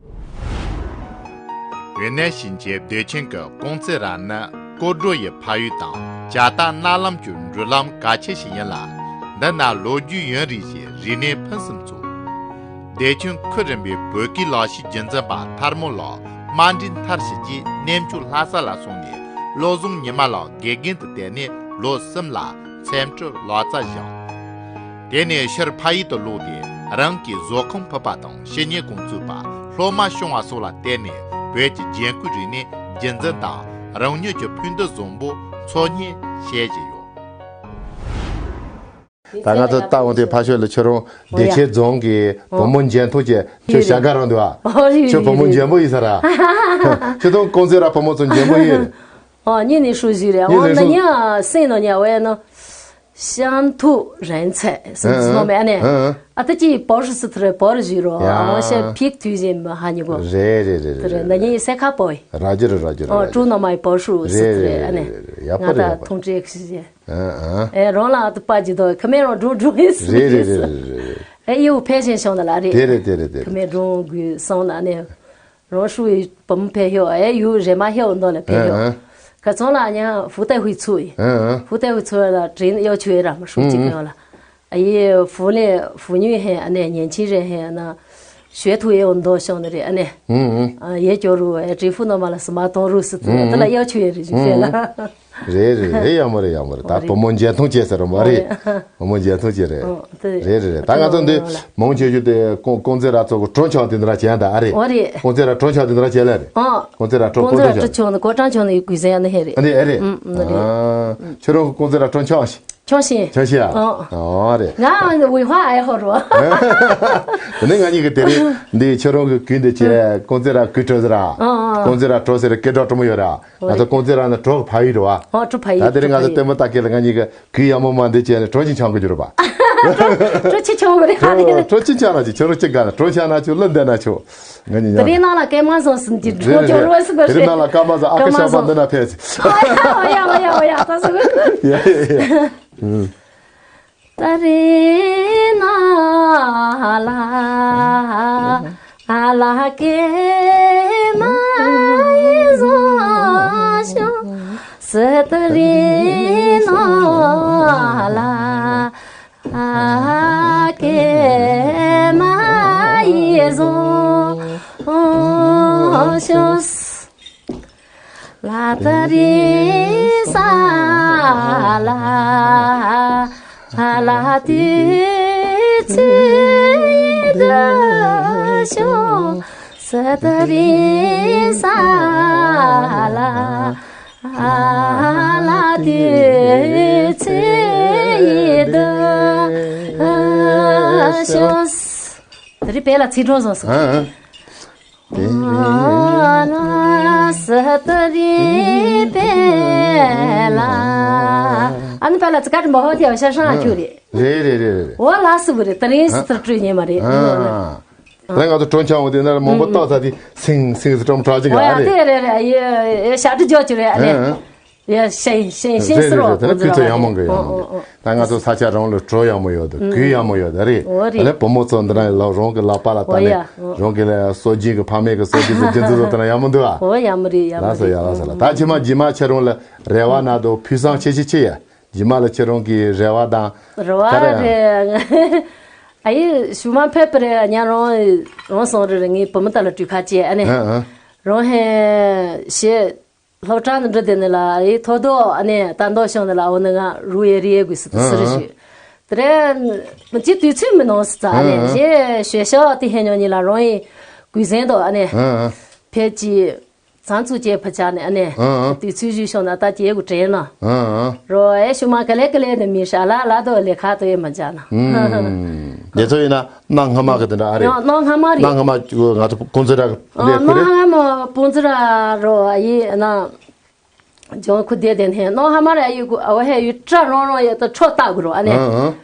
ཝེ་ནན་ཞིང་ཆེན་བདེ་ཆེན་གྱི་ཀོང་ཙེ་ར་ནི་ཀོ་ཀྲོ་ཡི་ཕ་ཡུལ་དང་ཇ་རྟ་གནའ་ལམ་གྱི་འགྲུལ་ལམ་གལ་ཆེ་ཞིག་ཡིན་ལ། འདི་ན་ལོ་རྒྱུས་ཡུན་རིང་ཞིང་རིག་གནས་ཕུན་སུམ་ཚོགས། བདེ་ཆེན་ཁུལ་རིམ་པའི་བོད་ཀྱི་ལག་ཤེས་རྒྱུན་འཛིན་པ་ཐར་མོ་ལགས་དམའ་འབྲིང་མཐར་ཕྱིན་གྱིས་གནས་མཆོག་ལྷ་ས་ལ་སོང་ནས་བློ་བཟང་ཉི་མ་ལགས་དགེ་རྒན་དུ་བསྟེན་ནས་ལོ་གསུམ་ལ་འཚམས་འདྲིར་ལག་རྩལ་སྦྱངས། དེ་ནས་ཕྱིར་ཕ་ཡུལ་དུ་ལོག་སྟེ་རང་གིས་བཟོ་ཁང་ཕུད་པ་དང་བཤེས་གཉེན་ཁང་བཙུགས་པ་སློབ་མ་སྐྱོང་བ་སོགས་ལ་བརྟེན་ནས་བོད་ཀྱི་རྒྱན་གོས་རིག་གནས་རྒྱུན་འཛིན་དང་རང་ཉིད་ཀྱི་ཕུགས་འདུན་བཟང་པོ་འཚོ་བརྙེས་བྱེད་བཞིན་ཡོད། ད་ང་ཚོ་ལྟ་འོང་དེ་ཕ་ཤོད་ལ་ཁྱོད་རང་བདེ་ཆེན་རྫོང་གི་བུ་མོ་འཇོན་ཐང་ཅན་ཁྱོད་ཞྭ་སྒར་རང་འདུག་ཨ། ཨོ་ཡོད་ཁྱོད་བུ་མོ་ཡོད་ཡོད་འཇོན་པོ་ཡིན་ས་ར། ཁྱོད་དང་ཀོང་ཙེ་ར་བུ་མོ་ཚོ་འཇོན་པོ་ཡིན། ཨོ་ཉིན་ནས་ཧྲུའུ་ཞིག་རེད། ཨོ་ན་ཉ་སེང་ནོ་ཉ་ཝེ་ནོ། ཤང་ཐུ་རན་ཚེ་སེང་ཚེ་ནོ་མེ་ཨ་ནེ། ཨ་ཏི་ཅི་བོ་ཧྲུ་སི་ཐུ་རེ་བོ་རུ་ཞིག་རོ། ཨོ་ཤེ་ཕིག་དུས་ཟིན་མ་ཧ་ཉི་གོ། རེད་རེད་རེད་རེད། ན་ཉི་སེ་ཁ་པོ་ཡི། ར་ཇི་རེད་ར་ཇི་རེད། ཨོ་ཀྲུ་ནོ་མའི་བོ་ཧྲུ་སི་ཐུ་རེད་ཨ་ནེ། ཡག་པོ་རེད་ཡག་པོ་རེད། ཐུང་ཀྲེ་ཁི་ཞེ། ཨ་ཨ། ཨེ་རང་ལ་ཨ་ཏི་པ་ཇི་དོ་ཁ་མེ་རང་འགྲོ་འགྲོ་ཡིན་སི་རེད་རེད་རེད་རེད་རེད། ཨེ་ཡུ་ཕེ་ཞིན་ཤོང་ན་ལ་རེད། དེ་རེད་དེ་རེད་དེ་རེད། ཁ་མེ་འགྲོ་དགོས་སོང་ན་ནས། རང་ཧྲུའུ་ཡི་བུམ་ཕེ་ཤོ་ཨེ་ཡུ་རེ་མ་ཤོ་འདོ་ལ་ཕེ་ཤོ། ཨ་ཨ། ཁ་ཚོང་ལ་ཉ་ཧྥུ་ཏའི་ཧུའི་ཚུ་ཡི། ཨ་ཨ། ཧྥུ་ཏའི་ཧུའི་ཚུ་ལ་དྲིན་གཡོ་ཆུ་ཡི་ར་མ་ཧྲུའུ་ཅི་ཨ་ཨ། གང་ལ། ཨ་ཡེ་ཧྥུ་ལེ་ཧྥུ་ཉུས་ཧེ་ཨ་ནེ་ཉན་ཆི་རེ་ཧེ་ཨ་ན། ཞོལ་ཐུ་ཡེ་འོ་འདོ་ཤོང་ནི་རེད་ཨ་ནེ། ཨུང་ཨུང་། ཨ་ཡེ་ཅོ་རུ་ཨེ་ཀྲི་ཧྥུ་ནོ་མ་ལ་སི་མ་ཏོང་རུ་སི་ཏུ་ཨུང་ཨུང་། ཏི་ལ་ཡ་ཆུ་ཡེ་རི་ཞུ་ཤེ་ལ། ཨུང་ཨུང་། རེད་རེད་རེད། ཡག་མོ་རེད། ཡག་མོ་རེད། ད་བུ་མོ་འཇོན་ཐང་ཆེ་ཟེར་རོ་མ་རེད། བུ་མོ་འཇོན་ཐང་ཆེ་རེད། རེད་རེད་རེད། ད་ང་ཚོ་འདི་མང་ཆེ་ཤོས་དེ་ཀོང་ཀོང་ཙེ་ར་ཚོ་གི་གྲོ་ཆང་དེ་འདྲ་བྱས་ད་ཨ་རེད། ཀོང་ཙེ་ར་གྲོ་ཆང་དེ་འདྲ་བྱས་ལ་རེད། ཀོང་ཙེ་ར་གྲོ་ཀོང་ཙེ་ར་གྲོ་ཆང་ནི་གོ་ཀྲང་ཆང་ནི་གུས་ཟེར་ཡ་ནི་ཧེ་རེད། ཨ་ནི་ཨེ་རེད། ཁྱོད་རང་གི་ཀོང་ཙེ་ར་གྲོ་ཆང་ཞིག་ཆང་ཤིང་། ཆང་ཤིང་ཨ། ཨོ་རེད། ང་ཝི་ཧྭ་ཨའི་ཧོ་རོ། དེ་ནས་ང་གཉིས་ཀྱི་དེ་རིང་འདི་ཁྱོད་རང་གི་གུས་འདི་བྱས་ཀོང་ཙེ་ར་གུས་གྲོ་ཟེར་ར། ཀོང་ཙེ་ར་གྲོ་ཟེར་སྐད་གྲགས་དྲོ་མོ་ཡོད་ར། ང་ཚོ་ཀོང་ཙེ་ར་ནི་གྲོ་གི་ཕ་ཡུལ་རེད་བ། ཨོ་གྲོ་ཕ་ཡུལ། ད་དེ་རིང་ང་ཚོ་ལྟད་མོ་ལྟ་སྐད་ལ་ང་གཉིས་ཀྱི་གུས་ཡག་མོ་མ་འདི་བྱས་ནས་གྲོ་ཅིག་འཆང་གི་འགྱུར་བ། གྲོ་ཅིག་འཆང་གི་རེད་ཧ་ལས། གྲོ་ཅིག་འཆང་ན་ཅིག་ཁྱོད་རང་ཅིག་ག་ན་གྲོ་འཆང་ན་ཆོག་བླུན་བསྡད་ན་ཆོག་ང་གཉིས་དེ་ཉམས་རིང་ནང་ལ་སྐད་མ་བཟང་སུ་འདི་གྲོ་རེད་ཅོ་རེད། རོ་སུ་ག་དེ་རིང་ནང་ལ་སྐད་མ་བཟང་ཨ་ཁ་ཤག་པ་འདི་ན་ཕེབས་ཅིག་ཨོ་ཡ་ཨོ་ཡ་ཨོ་ཡ་ཨོ་ཡ་ད་སུ་གི་ཡ་ཡ་ཡ། ད་རེས་ན་ལ་ལ་སྐད་མ་ཡི་བཟང་ཤོག་སི་ད་རེས་ན་ལ་ལ་སྐད་མ་ཡི་བཟང་ཤོག་ལ་ད་རེས་ས་ལ་ལ་དུས་ཚོད་ཡིན་འདུག་ཤོག་སི་ད་རེས་ས་ལ་ལ་དུས་ཚོད་ཡིན་འདུག་ཤོག་ད་རེས་བལ་ལ་ཚིག་གྲོགས་བཟང་སོང་། ཨ་ནི་པ་ལ་ཙི་ཀ་ཏི་མ་ཧོ་ཐེ་བ་ཤ་ཧྲང་ཨ་ཁྱུ་རེད། རེད་རེད་རེད་རེད། འོ་ལ་སི་བུ་རེད། ད་རིང་སི་ཐར་སྤྲོད་ཉན་མ་རེད། ཨ་ད་ང་ཚོ་གྲོ་འཆང་བ་དེ་ན་མང་པོ་ཏོག་ཙ་དེ་སིང་སིང་སི་ཀྲོམ་ཁྲག་ཅིག་ཨ་རེད། དེ་རེད་རེད། ཡ་ཤ་ཏི་ཇོ་ཅུ་རེད་ཨ་ནི། ཡ་ཤེས་ཤེས་ཤེས་སི་རོ། དེ་ནི་ཕུད་ཚོ་ཡག་མོ་གི་ཡོད་རེད། ད་ང་ཚོ་ས་ཆ་རང་ལ་གྲོ་ཡག་མོ་ཡོད་འདུག་གུས་ཡག་མོ་ཡོད་རེད། ཨོ་རེད། ད་ནི་བུ་མོ་ཚོ་འདི་རང་ལ་རང་གི་ལག་པ་ལ་ད་ནི་རང་གི་ལ་སྲོལ་རྒྱུན་གི་ཕ་མེས་གི་སྲོལ་རྒྱུན་གི་རྒྱུན་འཛིན་བཟོ་ད་ནི་ཡག་མོ་འདུག་ཨ། ཨོ་ཡག་མོ་རེད་ཡག་མོ་རེད། ལགས་སོ་ཡ་ལགས་སོ་ལགས། ད་ཕྱི་མ་རྗེས་མ་ཁྱེད་རང་ལ་རེ་བ་ན་དོ་ཕུགས་བསམ་ཆེ་ཆེ་ཆེ་ཡ། རྗེས་མ་ལ་ཁྱེད་རང་གི་རེ་བ་དང་རེ་བ་ག་རེ་རེད། ཨ་ཡི་ཞུ་མ་ཕེབས་པ་རེད། ཉ་རང་རང་སོང་རེད། ངའི་བུ་མོ་ད་ལ་སྤྲུལ་ཁ་ཅེ་ཨ་ནི་རང་ཧེ་ཤེས། སློབ་གྲྭ་ནས་འགྲོ་དེ་ནས་ལ་རེད་ཐོ་དོ་ཨ་ནེ་ད་མདོ་ཤོང་ནས་ལ་འོ་ནི་ང་རུ་ཡེ་རི་ཡེ་དགོས་སུ་དུ་སི་རི་ཞུ། དེ་རེད་མི་གཅིག་དུས་ཚོད་མི་ནང་སུ་ཙ་ཨ་ནེ་ཞེ་ཞེ་ཤོ་དེ་ཧེ་ཉོ་ཉི་ལ་རང་ཡི་གུས་ཟན་དོ་ཨ་ནེ་ཕེ་ཅི་ཚང་ཚུ་ཅེ་ཕ་ཅ་ནེ་ཨ་ནེ་དུས་ཚོད་ཞུ་ཤོང་ན་ད་ཅེ་གུ་དྲན་ན་རོ་ཨེ་ཤུ་མ་ག་ལེ་ག་ལེ་ནི་མི་ཧྲ་ལ་ལ་དོ་ལེ་ཁ་དོ་ཡེ་མ་ཅ་ན། དེ་ཚོ་ཡིན་ན། གནའ་སྔ་མ་གི་དེ་འདྲ་ཨ་རེད། ཡང་གནའ་སྔ་མ་རེད། གནའ་སྔ་མ་ང་ཚོ་ཀོང་ཙེ་ར་ལས་ཁུ་རེད། གནའ་སྔ་མ་ཀོང་ཙེ་ར་རོ་ཨ་ཡི་ན་ཇོང་ཁུ་དེ་དེ་ནས་གནའ་སྔ་མ་ར་ཨ་ཡི་གུ་ཨ་བ་ཧེ་ཡུ་ཏྲ་རོང་རོང་ཡོད་ད་ཁྲོ་ལྟ་གུ་རོ་ཨ་ནས་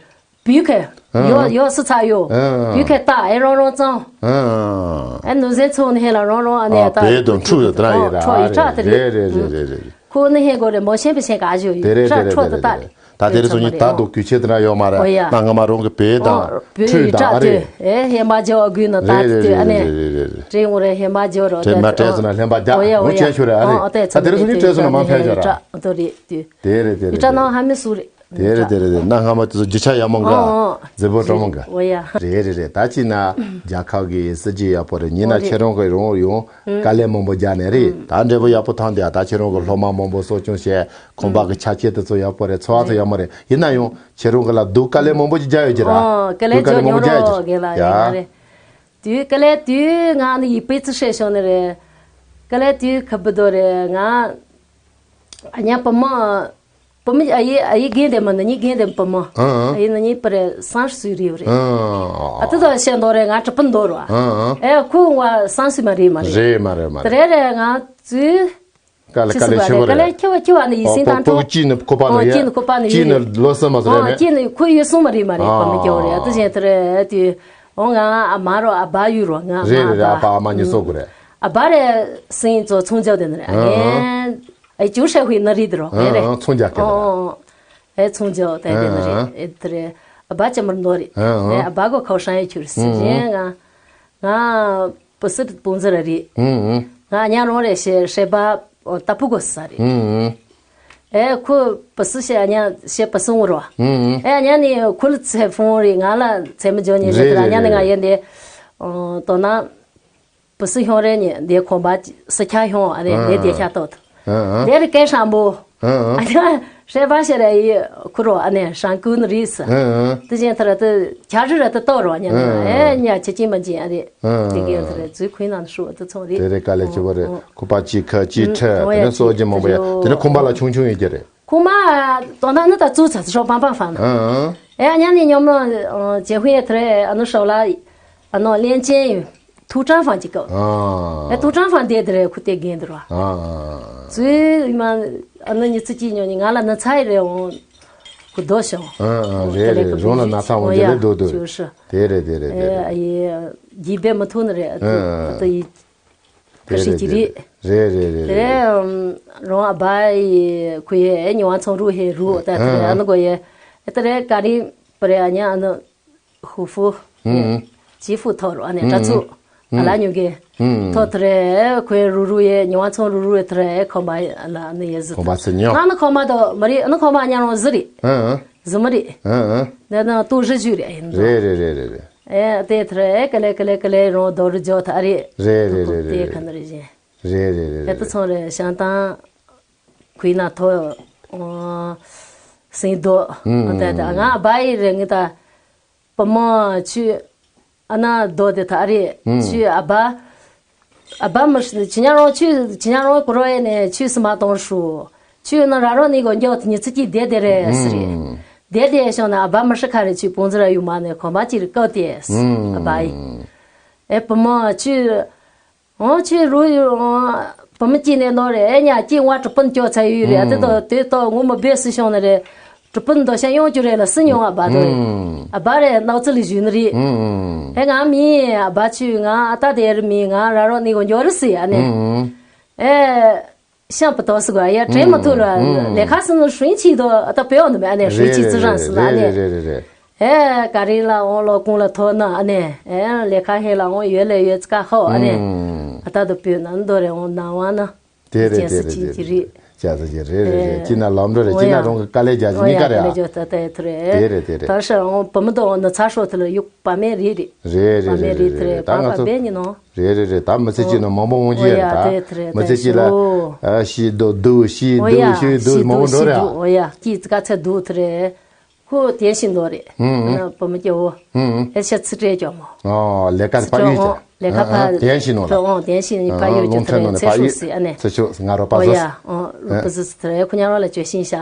བུ་ཁེ་ཡོ་ཡོ་སི་ཚ་ཡོ་བུ་ཁེ་ལྟ་ཨེ་རོང་རོང་ཙང་ཨེ་ནུ་ཟེ་ཚོ་ནས་ཧེ་ལ་རོང་རོང་ཨ་ནས་ད་བེ་དང་ཁྲུ་དང་དེ་འདྲ་ཡོད་ར་ཁྲོ་ཡི་ཏྲ་དེ་རེད། རེད་རེད་རེད་རེད། ཁོ་ནི་ཧེ་གོ་རེ་མོ་ཤེན་པེ་ཤེན་ག་ཨ་ཞོ་ཡི་དེ་རེད་ཁྲ་དེ་རེད་ཁྲོ་དེ་དེ་ད་རེད། ད་དེ་རེད་སོ་ཉི་ད་དུ་གུས་ཆེ་དེ་འདྲ་ཡོད་མ་རེད། ཨོ་ཡ། ད་ང་མ་རང་གི་བེ་དང་ཁྲུས་དང་ཨ་རེད། ཨེ་ཧེ་མ་ཇོ་གུས་ན་ད་དེ་ཨ་ནི་རེད་རེད་རེད་རེད། དྲེ་ངོ་རེ་ཧེ་མ་ཇོ་རོ་དེ་མ་དྲེ་སོ་ན་ལྷན་པ་རྒྱ་ཨོ་ཡ་ཨོ་ཡ་ཆེ་ཤོ་རེད་ཨ་རེད། ཨོ་དེ་ད་དེ་རེད་སོ་ཉི་དྲེ་སོ་ན་མ་ཕན་ཤོ་ར། དེ་རེད་དེ་རེད་དེ་རེད། ཡི་ཏྲ་ནང་ཧ་མི་སུ་རེད། དེ་རེད་དེ་རེད་དེ་གནའ་སྔ་མ་དེ་ཚོ་རྒྱུ་ཆ་ཡག་མོ་འགའ། ཨོ་ཨོ། མཛེས་པོ་སྤྲོ་མོ་འགའ། ཨོ་ཡ། རེད་རེད་རེད། ད་ཅི་ན་རྒྱལ་ཁབ་ཀྱི་སྲིད་ཇུས་ཡག་པོ་རེད། ཉིན་ན་ཨོ་རེད། ཁྱེད་རང་གི་རང་ཡོང་དཀའ་ལས་མང་པོ་རྒྱག་ནས་རེད། ད་འབྲས་བུ་ཡག་པོ་ཐོན་དེ་ད་ཁྱེད་རང་གི་སློབ་མ་མང་པོ་གསོ་སྐྱོང་བྱས་ཁང་པ་གི་ཆ་རྐྱེན་དེ་ཚོ་ཡག་པོ་རེད། འཚོ་བ་ཚོ་ཡག་མོ་རེད། ཡིན་ན་ཡང་ཁྱེད་རང་གི་ལ་སྡུག་དཀའ་ལས་མང་པོ་ཅིག་རྒྱག་ཡོད་ཀྱི་ར། ཨོ་དཀའ་ལས་སྡུག་དཀའ་ལས་མང་པོ་རྒྱག་ཡོད་ཀྱི་ར། ཡ། དུས་དཀའ་ལས་དུས་ང་ནི་ཡི་པེ་ཙི་ཧྲེ་ཤོ་ནི་རེད། དཀའ་ལས་དུས་ཁ་བུ་དོ་རེད་ང་། ཨ་ཉ་བུ་མོ། བུ་མོ་ཨ་ཡེ་ཨ་ཡེ་རྒན་དེ་མ་ན་ནི་རྒན་དེ་བུ་མོ། ཨ་ཡེ་ན་ནི་པ་རེ་སང་སུ་རི་བ་རེ། ཨ་ཏི་དོ་ཤེ་འདོ་རེ་ང་གྲི་པུན་འདོ་རོ། ཨེ་ཁུ་ང་སང་སུ་མ་རེ་མ་རེ། རེ་མ་རེ་མ་རེ། དེ་རེ་རེ་ང་ཙུ། ཀ་ལ་ཀ་ལ་ཆེ་བ་རེ། ཀ་ལ་ཁྱེ་བ་ཁྱེ་བ་ནི་ཡི་སིན་དང་ཏོ། ཅི་ནི་ཁོ་པ་ནི་ཡེ། ཅི་ནི་ཁོ་པ་ནི་ཡེ། ཅི་ནི་ལོ་སི་མ་སི་རེ་མེ། ཅི་ནི་ཁུ་ཡེ་སུ་མ་རེ་མ་རེ་པ་མི་ཁྱེ་བ་རེ། ཨ་ཏི་ཞེ་དེ་རེ་ཏི། ཨོ་ང་ཨ་མ་རོ་ཨ་བ་ཡུ་རོ་ང་རེ་རེ་རེ། ཨ་བ་ཨ་མ་ཉི་སོ་གུ་རེ། ཨ་བ་རེ་སིན་ཙོ་ཚུང་ཅོ་དེ་ནི་རེ། ཨེ། ཨེ་ཅུ་ཧྲེ་ཧུའི་ན་རི་དི་རོ་ཨེ་རེ། ཨ་ཚོང་རྒྱག་གི་རེད། ཨོ་ཨེ་ཚོང་རྒྱག་དེ་དེ་ན་རི་ཨེ་དེ་རེ། ཨ་བ་ཅ་མར་ནོ་རི། ཨེ་ཨ་བ་གོ་ཁའོ་ཧྲང་ཡེ་ཁྱུ་རི་སི་ཞེ་ང་ང་པུ་སི་པུང་ཟི་ར་རི། ང་ཉ་རོང་རེ་ཤེ་ཧྲེ་བ་ཏ་པུ་གོ་ས་རི། ཨེ་ཁུ་པུ་སི་ཤེ་ཨ་ཉ་ཤེ་པུ་སི་ངུ་རོ། ཨེ་ཨ་ཉ་ནི་ཁུ་ལི་ཚེ་ཕུང་རི་ང་ལ་ཚེ་མི་ཇོ་ཉི་རེ་དེ་ར་ཉ་ནི་ང་ཡེ་འདི་ཏོ་ན། བུ་སི་ཧྱོང་རེ་ཉེ་འདི་ཁོང་པ་སི་ཁྱ་ཧྱོང་ཨ་ནེ་འདི་ཨ་དེ་ཤ་ཏོ་ཏོ། ཨ་ཨ། འདི་རི་ཀེ་ཧྲང་པོ། ཨ་ཡ་ཧྲེ་པ་ཤ་ར་ཡི་ཁུ་རོ་ཨ་ནེ་ཧྲང་ཀུན་རིས། དེ་བཞིན་ཐར་དུ་ཁྱ་རི་ར་དུ་ཏོ་རོ་ཉན་ཨེ་ཉ་ཆེ་ཅིན་མ་ཅིན་ཨ་རེ། དེ་གའི་ཐར་ཛུ་ཁུན་ནང་ཧྲུ་དུ་ཚོང་རེ། དེ་རེ་དཀའ་ལས་ཆེ་བོ་རེ། ཁུ་པ་ཅི་ཁ་ཅི་ཁྲ་དེ་ནས་སོ་ཇི་མང་པོ་ཡ་དེ་ནས་ཁུམ་པ་ལ་ཆུང་ཆུང་ཡོད་ཀྱི་རེད། ཁུ་མ་དོ་ན་ནི་ད་ཙུ་ཚ་ཚ་ཤོག་པང་པང་ཧྥང་ན། ཨེ་ཉ་ནི་ཉོ་མོ་ཇེ་ཧུའེ་ཐར་ཨ་ནུ་ཧྲོ་ལ་ཨ་ནོ་ལེན་ཅན་ཡོད། ཐུའུ་ཀྲང་ཧྥང་གཅིག་གོ། ཨ་ཐུའུ་ཀྲང་ཧྥང་དེ་དེ་རེ་ཁུ་དེ་རྒན་དེ་ར། ཙུའི་མ་ཨ་ནི་ཉི་ཚེ་གཅིག་ཉོ་ནི་ང་ལ་ན་ཚ་ཡི་རེ་འོང་། ཁུ་དོ་ཤོང་། རེད་རེད། རོང་ལ་ན་ཚ་འོང་དེ་ལས་དོ་དོ། དེ་རེད་དེ་རེད་དེ་རེད། ཡི་བེ་མི་ཐུ་ནི་རེད། ཨ་ཏི་ཡི་ཁ་ཧྲི་ཅི་རི། རེད་རེད་རེད། དེ་རེད། རོང་ཨ་བ་ཡི་ཁུ་ཡེ་ཉི་བ་ཚོང་རུ་ཧེ་རུ་ཏ་ཏི་རེད། ཨ་ནི་གོ་ཡེ་ཨ་ཏི་རེད། ཀ་རི་པ་རེད། ཨ་ཉ་ཨ་ནི། ཧུ་ཧྥུ། ཧུ། ཅི་ཧྥུ་ཐོ་རུ་ཨ་ནེ་ཧུ། ཀྲ་ཚུ། ཧུ། ཨ་ལ་ཉུ་གེ། ཧུ། ཐོ་ཐུ་རེ་ཁོའི་རུ་རུ་ཡེ་ཉི་བ་ཚོང་རུ་རུ་ཡེ་ཐུ་རེ་ཁོ་མ་ཨ་ལ་ཨ་ནེ་ཡེ་ཟི། ཁོ་མ་ཚུ་ཉོ། ཨ་ནི་ཁོ་མ་དོ་མ་རི་ཨ་ནི་ཁོ་མ་ཉ་རོང་ཟི་རི། ཧུ། ཟི་མ་རི། ཧུ། ནེ་ནེ་ཏུ་རི་ཞུ་རི་ཨ་ཡིན་དོ། རེད་རེད་རེད་རེད་རེད། ཨེ་དེ་ཐུ་རེ་ཨེ་ཀ་ལེ་ཀ་ལེ་ཀ་ལེ་རོང་དོ་རུ་ཇོ་ཐ་རི། རེད་རེད་རེད་རེད། དེ་ཁ་ནི་རི་ཞེ། རེད་རེད་རེད། ཨེ་ཏུ་ཚོང་རེ་ཤང་ཏང་། ཁུའི་ན་ཐོ། སིང་དོ། ཨ་ཏ་ཏ་ང་བ་ཡི་རེ་ངི་ད། པ་མ་ཆུ། ཨ་ན་དོ་དེ་ཐ་རེ། ཆུ་ཨ་བ། ཨ་བ་མི་ཤི་ཆི་ཉ་རོང་ཆུ་ཆི་ཉ་རོང་ཀུ་རོ་ཡེ་ནེ་ཆུ་སི་མ་གཏོང་ཧྲུ། ཆུ་ན་ར་རོ་ནི་གོ་འགྱོ་ཉི་ཚི་ཅི་དེ་དེ་རེ་སི་རེ། དེ་དེ་ཤོ་ན་ཨ་བ་མི་ཤི་ཁ་རེ་ཆུ་པོང་ཙི་ར་ཡུ་མ་ནེ་ཁོ་མ་ཅི་རི་ཀོ་དེ་སི། ཨ་བ་ཡི། ཨེ་པ་མ་ཆུ། འོ་ཆོས་རུ་ཡོད། འོ་བུ་མོ་སྐྱེས་ནས་ནོར་རེད། ཨེ་ཉ་སྐྱེས་ང་གྲུ་པིན་སྐྱོ་ཚ་ཡོད་རེད། ཨ་དེ་དོ་དེ་དོ་ངོ་མ་སྦས་སུ་བྱུང་ནི་རེད། གྲུ་པིན་དོ་ཤ་ཡོང་རྒྱུ་རེད་ལ་སུ་མྱོང་ཨ་བ་དོ། ཨ་བ་རེད་ནག་ཚི་ལི་བཞུད་ནི་རེད། ཨེ་ང་མི་ཨ་བ་ཆུ་ང་ཨ་ད་དེ་རི་མི་ང་ར་རོ་ནི་གོ་འགྱོ་རི་སི་ཨ་ནི། ཨེ། ཤམ་པ་དོ་སི་གོ་ཡ་དྲན་མ་ཐུབ་ལ་ལས་ཁ་སི་ནི་ཧྲུན་ཆི་དོ་ཨ་ད་པེ་འོ་ནི་མེ་ཨ་ནི་ཧྲུན་ཆི་ཙི་རང་སི་ལ་ཨ་ནི། རེད་རེད་རེད། ཨེ་ཀ་རིང་ལ་འོང་ལོ་ཀུང་ལ་ཐོ་ན་ཨ་ནེ། ཨེ་ལས་ཁ་ཧེ་ལ་འོང་ཡོད་ལས་ཡོད་ཙི་ཀ་ཧོ་ཨ་ནེ། ཨ་ད་དུ་པུས་ན་འདོ་རེ་འོང་ན་བ་ན། དེ་རེད་དེ་རེད་དེ་རེད། ཅི་ཟེར་ཅི་རེད། ཅི་ན་ལམ་འགྲོ་རེད། ཅི་ན་རང་གི་དཀའ་ལས་རྒྱག་ཅི་ནི་ཀ་རེད་ཨ། དེ་རེད་དེ་རེད། ད་ཧྲ་འོང་བུ་མི་དོ་འོང་ན་ཚ་ཧྲོ་ཐི་ལ་ཡུག་པ་མེ་རེད་རེད། རེད་རེད་པ་མེ་རེད་དེ་རེད། ད་ང་ཚོ་རེད་རེད་རེད། ད་མི་ཚེ་གཅིག་ན་མང་པོ་འོང་གི་ཡ་རེད་ད། མི་ཚེ་གཅིག་ལ་ཤི་འདུག་འདུག་ཤི་འདུག་ཤི་འདུག་མང་པོ་འགྲོ་རེད་ཨ། ཨོ་ཡ་སྐྱིད་ཙི་ཀ་ཚ་འདུག་ཐི་རེད། ཁོ་དེ་བཞིན་དོ་རེད། ཨ་ན་བུ་མོ་སྐྱེ་བོ། ཨེ་ཤ་ཚི་སྤྲད་ཀྱོ་མོ། ཨོ་ལས་ཀ་པ་ཡོད་ཀྱ། ལས་ཀ་པ་དེ་བཞིན་ནོ་ལ། ཨོ་དེ་བཞིན་ཡིན་པ་ཡོད་ཀྱ་ཐ་རེ་ཚེ་ཧྲུ་སི་ཨ་ནེ། ཚེ་ཧྲུ་སི་ང་རོ་པ་ཨོ་ཟོ་ཡ། ཨོ་རུ་པ་ཟི་སི་ཐ་རེ་ཁོ་ཉ་རོ་ལ་བཅོས་ཤིང་ཤ།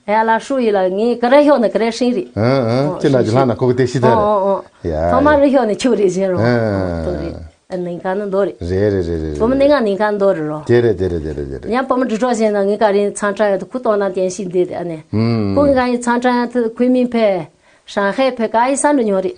ཨེ་ལ་ཧྲུ་ཡི་ལ་ངའི་ཀ་རེ་ཧྱོ་ནི་ཀ་རེ་ཧྲིང་རི། ཨེ་ཅི་ན་ཅི་ལྷ་ན་ཁོ་གི་དེ་ཤི་ཐ་རེ། ཨོ་ཨོ། ཐོག་མ་རི་ཧྱོ་ནི་ཁྱུ་རི་བཞིན་རོ། ཨོ་དོ་རི། ཨ་ནིང་ཁ་ནི་འདོ་རེད། རེད་རེད་རེད་རེད། བུ་མོ་ནི་ང་ནིང་ཁ་འདོ་རེད་རོ། དེ་རེད་དེ་རེད་དེ་རེད་དེ་རེད། ཡང་བུ་མོ་འབྲི་གྲོགས་བྱས་ན་ངའི་ཀ་རིང་ཚང་ཁྲ་ཡ་དུ་ཁུ་ཏོ་ན་བསྟན་ཤིང་འདི་དེ་ཨ་ནེ། ཁུ་ང་ཡི་ཚང་ཁྲ་ཡ་དུ་ཁུ་མིན་ཕེ། ཧྲང་ཧེ་ཕེ་ཀ་ཡི་ས་འགྲོ་ཉོ་རེད།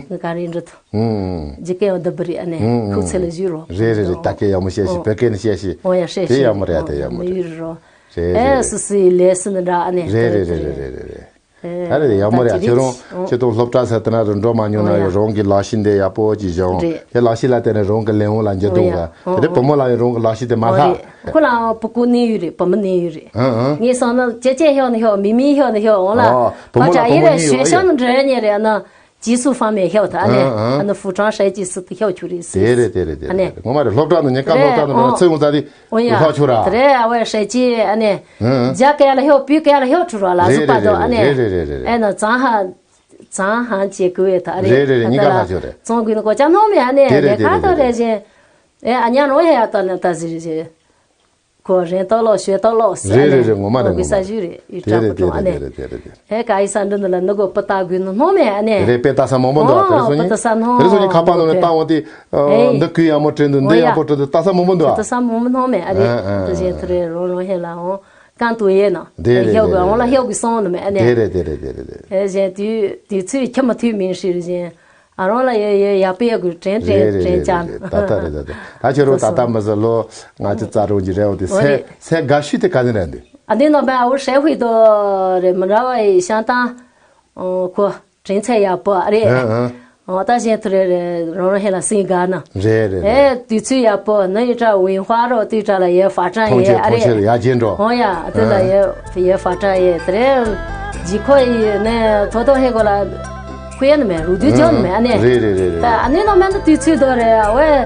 ངའི་ཀ་རིང་འབྲི་ཐུ། ཇི་ཀེ་ཡང་འདི་བི་རེད་ཨ་ནེ། ཁུ་ཚེ་ལ་བཞུ་རོ། རེད་རེད་རེད། ད་ཀེ་ཡག་མོ་བཤད་ཤིང་བོད་སྐད་ནི་བཤད་ཤིང་། འོ་ཡ་བཤད་ཤིང་། དེ་ཡག་མོ་རེད་ཨ་དེ་ཡག་མོ་རེད། ཡུ་རོ། རེད་ཨེ་རེད་སི་སི་ལེ་སི་ནི་འདྲ་ཨ་ནེ། རེད་རེད་རེད་རེད་རེད་རེད། ད་རེད་ཡག་མོ་རེད། ཁྱེད་རང་ཁྱེད་ཚོ་སློབ་གྲྭ་ཟེར་དེ་ན་རུ་འགྲོ་མ་མྱོང་ན་ཡང་རང་གི་ལག་ཤེས་འདི་ཡག་པོ་ཅིག་སྦྱོང་། དེ་ལག་ཤེས་ལ་བརྟེན་ནས་རང་གི་ལས་དབང་ལ་འགྱུར་འདུག་ག་དེ་རེད། བུ་མོ་ལ་ཡང་རང་གི་ལག་ཤེས་དེ་མ་ལྷག་ཁོ་ལའང་བུ་ཀུ་གནས་ཡོད་རེད། བུ་མོ་གནས་ཡོད་རེད། ངས་སོང་ན་ཅེ་ཅེ་ཧྱོ་ནི་ཧྱོ་མི་མི་ཧྱོ་ནི་ཧྱོ་འོང་ལ། བུ་མོ་ལ་བུ་མོ་གནས་ཡོད་ཨ་ཡ། ཞོ་ནི་འདྲ་ཉེ་རེད་ཨ་ན། ཅི་སུ་ཧྥང་མེ་ཤོ་ཐ་ཨ་ནེ། ཨ་ནི་ཧྥུ་ཀྲང་ཧྲའེ་ཅི་སི་ཏི་ཤོ་ཆུ་རི་སི། དེ་རེད་དེ་རེད་དེ་ཨ་ནེ། རེད་ངོ་མ་རེད། སློབ་གྲྭ་ནང་ཉེ་ཀ་སློབ་གྲྭ་ནང་ཚེ་ཡོང་ཙ་དེ་ཨོ་ཡ་ལྷག་ཆུ་ར། དེ་རེད་ཨ་ཝེ་ཧྲའེ་ཅི་ཨ་ནེ། ཇ་ཀ་ཡ་ལ་ཤོ་པུ་ཀ་ཡ་ལ་ཤོ་ཆུ་ར་ལ་སུ་པ་དོ་ཨ་ནེ། རེད་རེད་རེད་རེད། ཨེ་ན་ཙང་ཧ་ཙང་ཧ་ཅེ་ཀུ་ཝེ་ཐ་རེད། རེད་རེད་རེད། ཉེ་ཀ་ལྷག་ཆུ་རེད། ཙོང་གུན་གོ་ཅ་ནོ་མེ་ཨ་ནེ། དེ་རེད་ལེ་ཁ་དེ་ཐོ་རེད་རེད་ཞེ། ཨེ་ཨ་ཉ་རོ་ཧེ་ཡ་ཏ་ནེ་ཏ་ཟི་རི་ཞེ། ཁོ་རེན་ཏོ་ལོ་ཤོད་ཏོ་ལོ་ཟེར་རེད་རེད་རེད། ངོ་མ་རེད་ངོ་མ་རེད། དེ་རེད་དེ་རེད་དེ་རེད་དེ་རེད། ཨེ་ཀ་ཡི་ས་འདི་འདི་ལ་ནུ་གོ་པུ་ཏ་གུ་ནུ་སྣོ་མེ་ཨ་ནེ། རེད་དཔེ་ལྟ་ས་མང་པོ་འདུག་དེ་རེད་སོ་ཉི་དེ་རེད་སོ་ཉི་ཁ་པ་ནང་ནས་བཏང་བ་དེ་འདི་གུ་ཡག་མོ་བྲིས་འདུག་འདི་ཡག་པོ་བྲིས་འདུག་ལྟ་ས་མང་པོ་འདུག་ལྟ་ས་མང་པོ་སྣོ་མེ་ཨ་རེད། དེ་བཞིན་དེ་རེད་རོ་རོ་ཧེ་ལ་འོང་ཀང་ཏུ་ཡེ་ན་དེ་རེད་ཧེའུ་གི་འོང་ལ་ཧེའུ་གི་སོང་ནུ་མེ་ཨ་ནེ། དེ་རེད་དེ་རེད་དེ་རེད་དེ་རེད། ཨེ་གཞན་དུས་དུས་ཚོད་ཁྱི་མ་ཐུས་མིན་ཧྲིར་བཞིན། ཨ་རོང་ལ་ཡོད་ཡོད་ཡག་པོ་ཡག་གུ་དྲན་དྲན་རེད་རེད་དྲན་རེད་ཅང་། རེད། ད་ལྟ་རེད་ད་ལྟ་ད་ཁྱོད་རང་ད་ལྟ་མི་ཟེར་ལོ་ལྔ་བཅུ་རྩ་དྲུག་གི་རེད་འོ་དེ་ཨོ་སའི་རེད། སའི་དགའ་ཤོས་དེ་ག་ནས་རེད་འདི། ཨ་འདི་ནོ་བའི་ཨ་འུ་ཧྲེ་ཧུའི་དོ་རེད་མི་འདྲ་བ་ཡི་ཤང་ཏང་། ཁོ་དྲན་ཚད་ཡག་པོ་ཨ་རེད། ཨ་ཨ། ཨོ་ད་གཞན་ཐུ་རེད་རེད་རང་རང་ཧེ་ལ་སིང་དགའ་ན། རེད་རེད་རེད། ཨེ་དུས་ཚོད་ཡག་པོ་ནི་ཡི་ཀྲ་ཝིན་ཧྭ་རོ་དུས་ཀྲ་ལ་ཡེ་ཧྥ་ཀྲང་ཐོང་ཡེ་ཆེ་ཨ་ཐོང་ཆེ་རེད། ཡ་ཅན་འགྲོ། ཨོ་ཡ་དུ་ལ་ཡེ་ཡེ་ཧྥ་ཀྲང་ཡེ་དེ་རེད། ཇི་ཁོ་ཡི་ནས་ཐོ་ཐོ་ཧེ་གོ་ལ་ཁུ་ཡན་མེ་རུ་དུས་ཇོན་མེ་ཨ་ནེ། རེད་རེད་རེད་རེད། ད་ཨ་ནེ་ནོ་མེ་ནི་དུས་ཚོད་དོ་རེད་ཨ་ཝེ།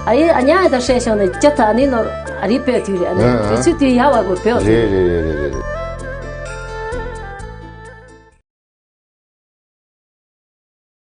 ཨ་ཡེ་ཨ་ཉ་ཡེ་ད་ཧྲེ་ཤོ་ནི་ཅི་ཐ་ཨ་ནེ་ནོ། ཨ་རི་བོད་དུས་རེད། ཨ་ནི་ཨ་ཨ། དུས་ཚོད་དུས་ཡག་བ་གོ་བོད་རེད་རེད་རེད་རེད་རེད།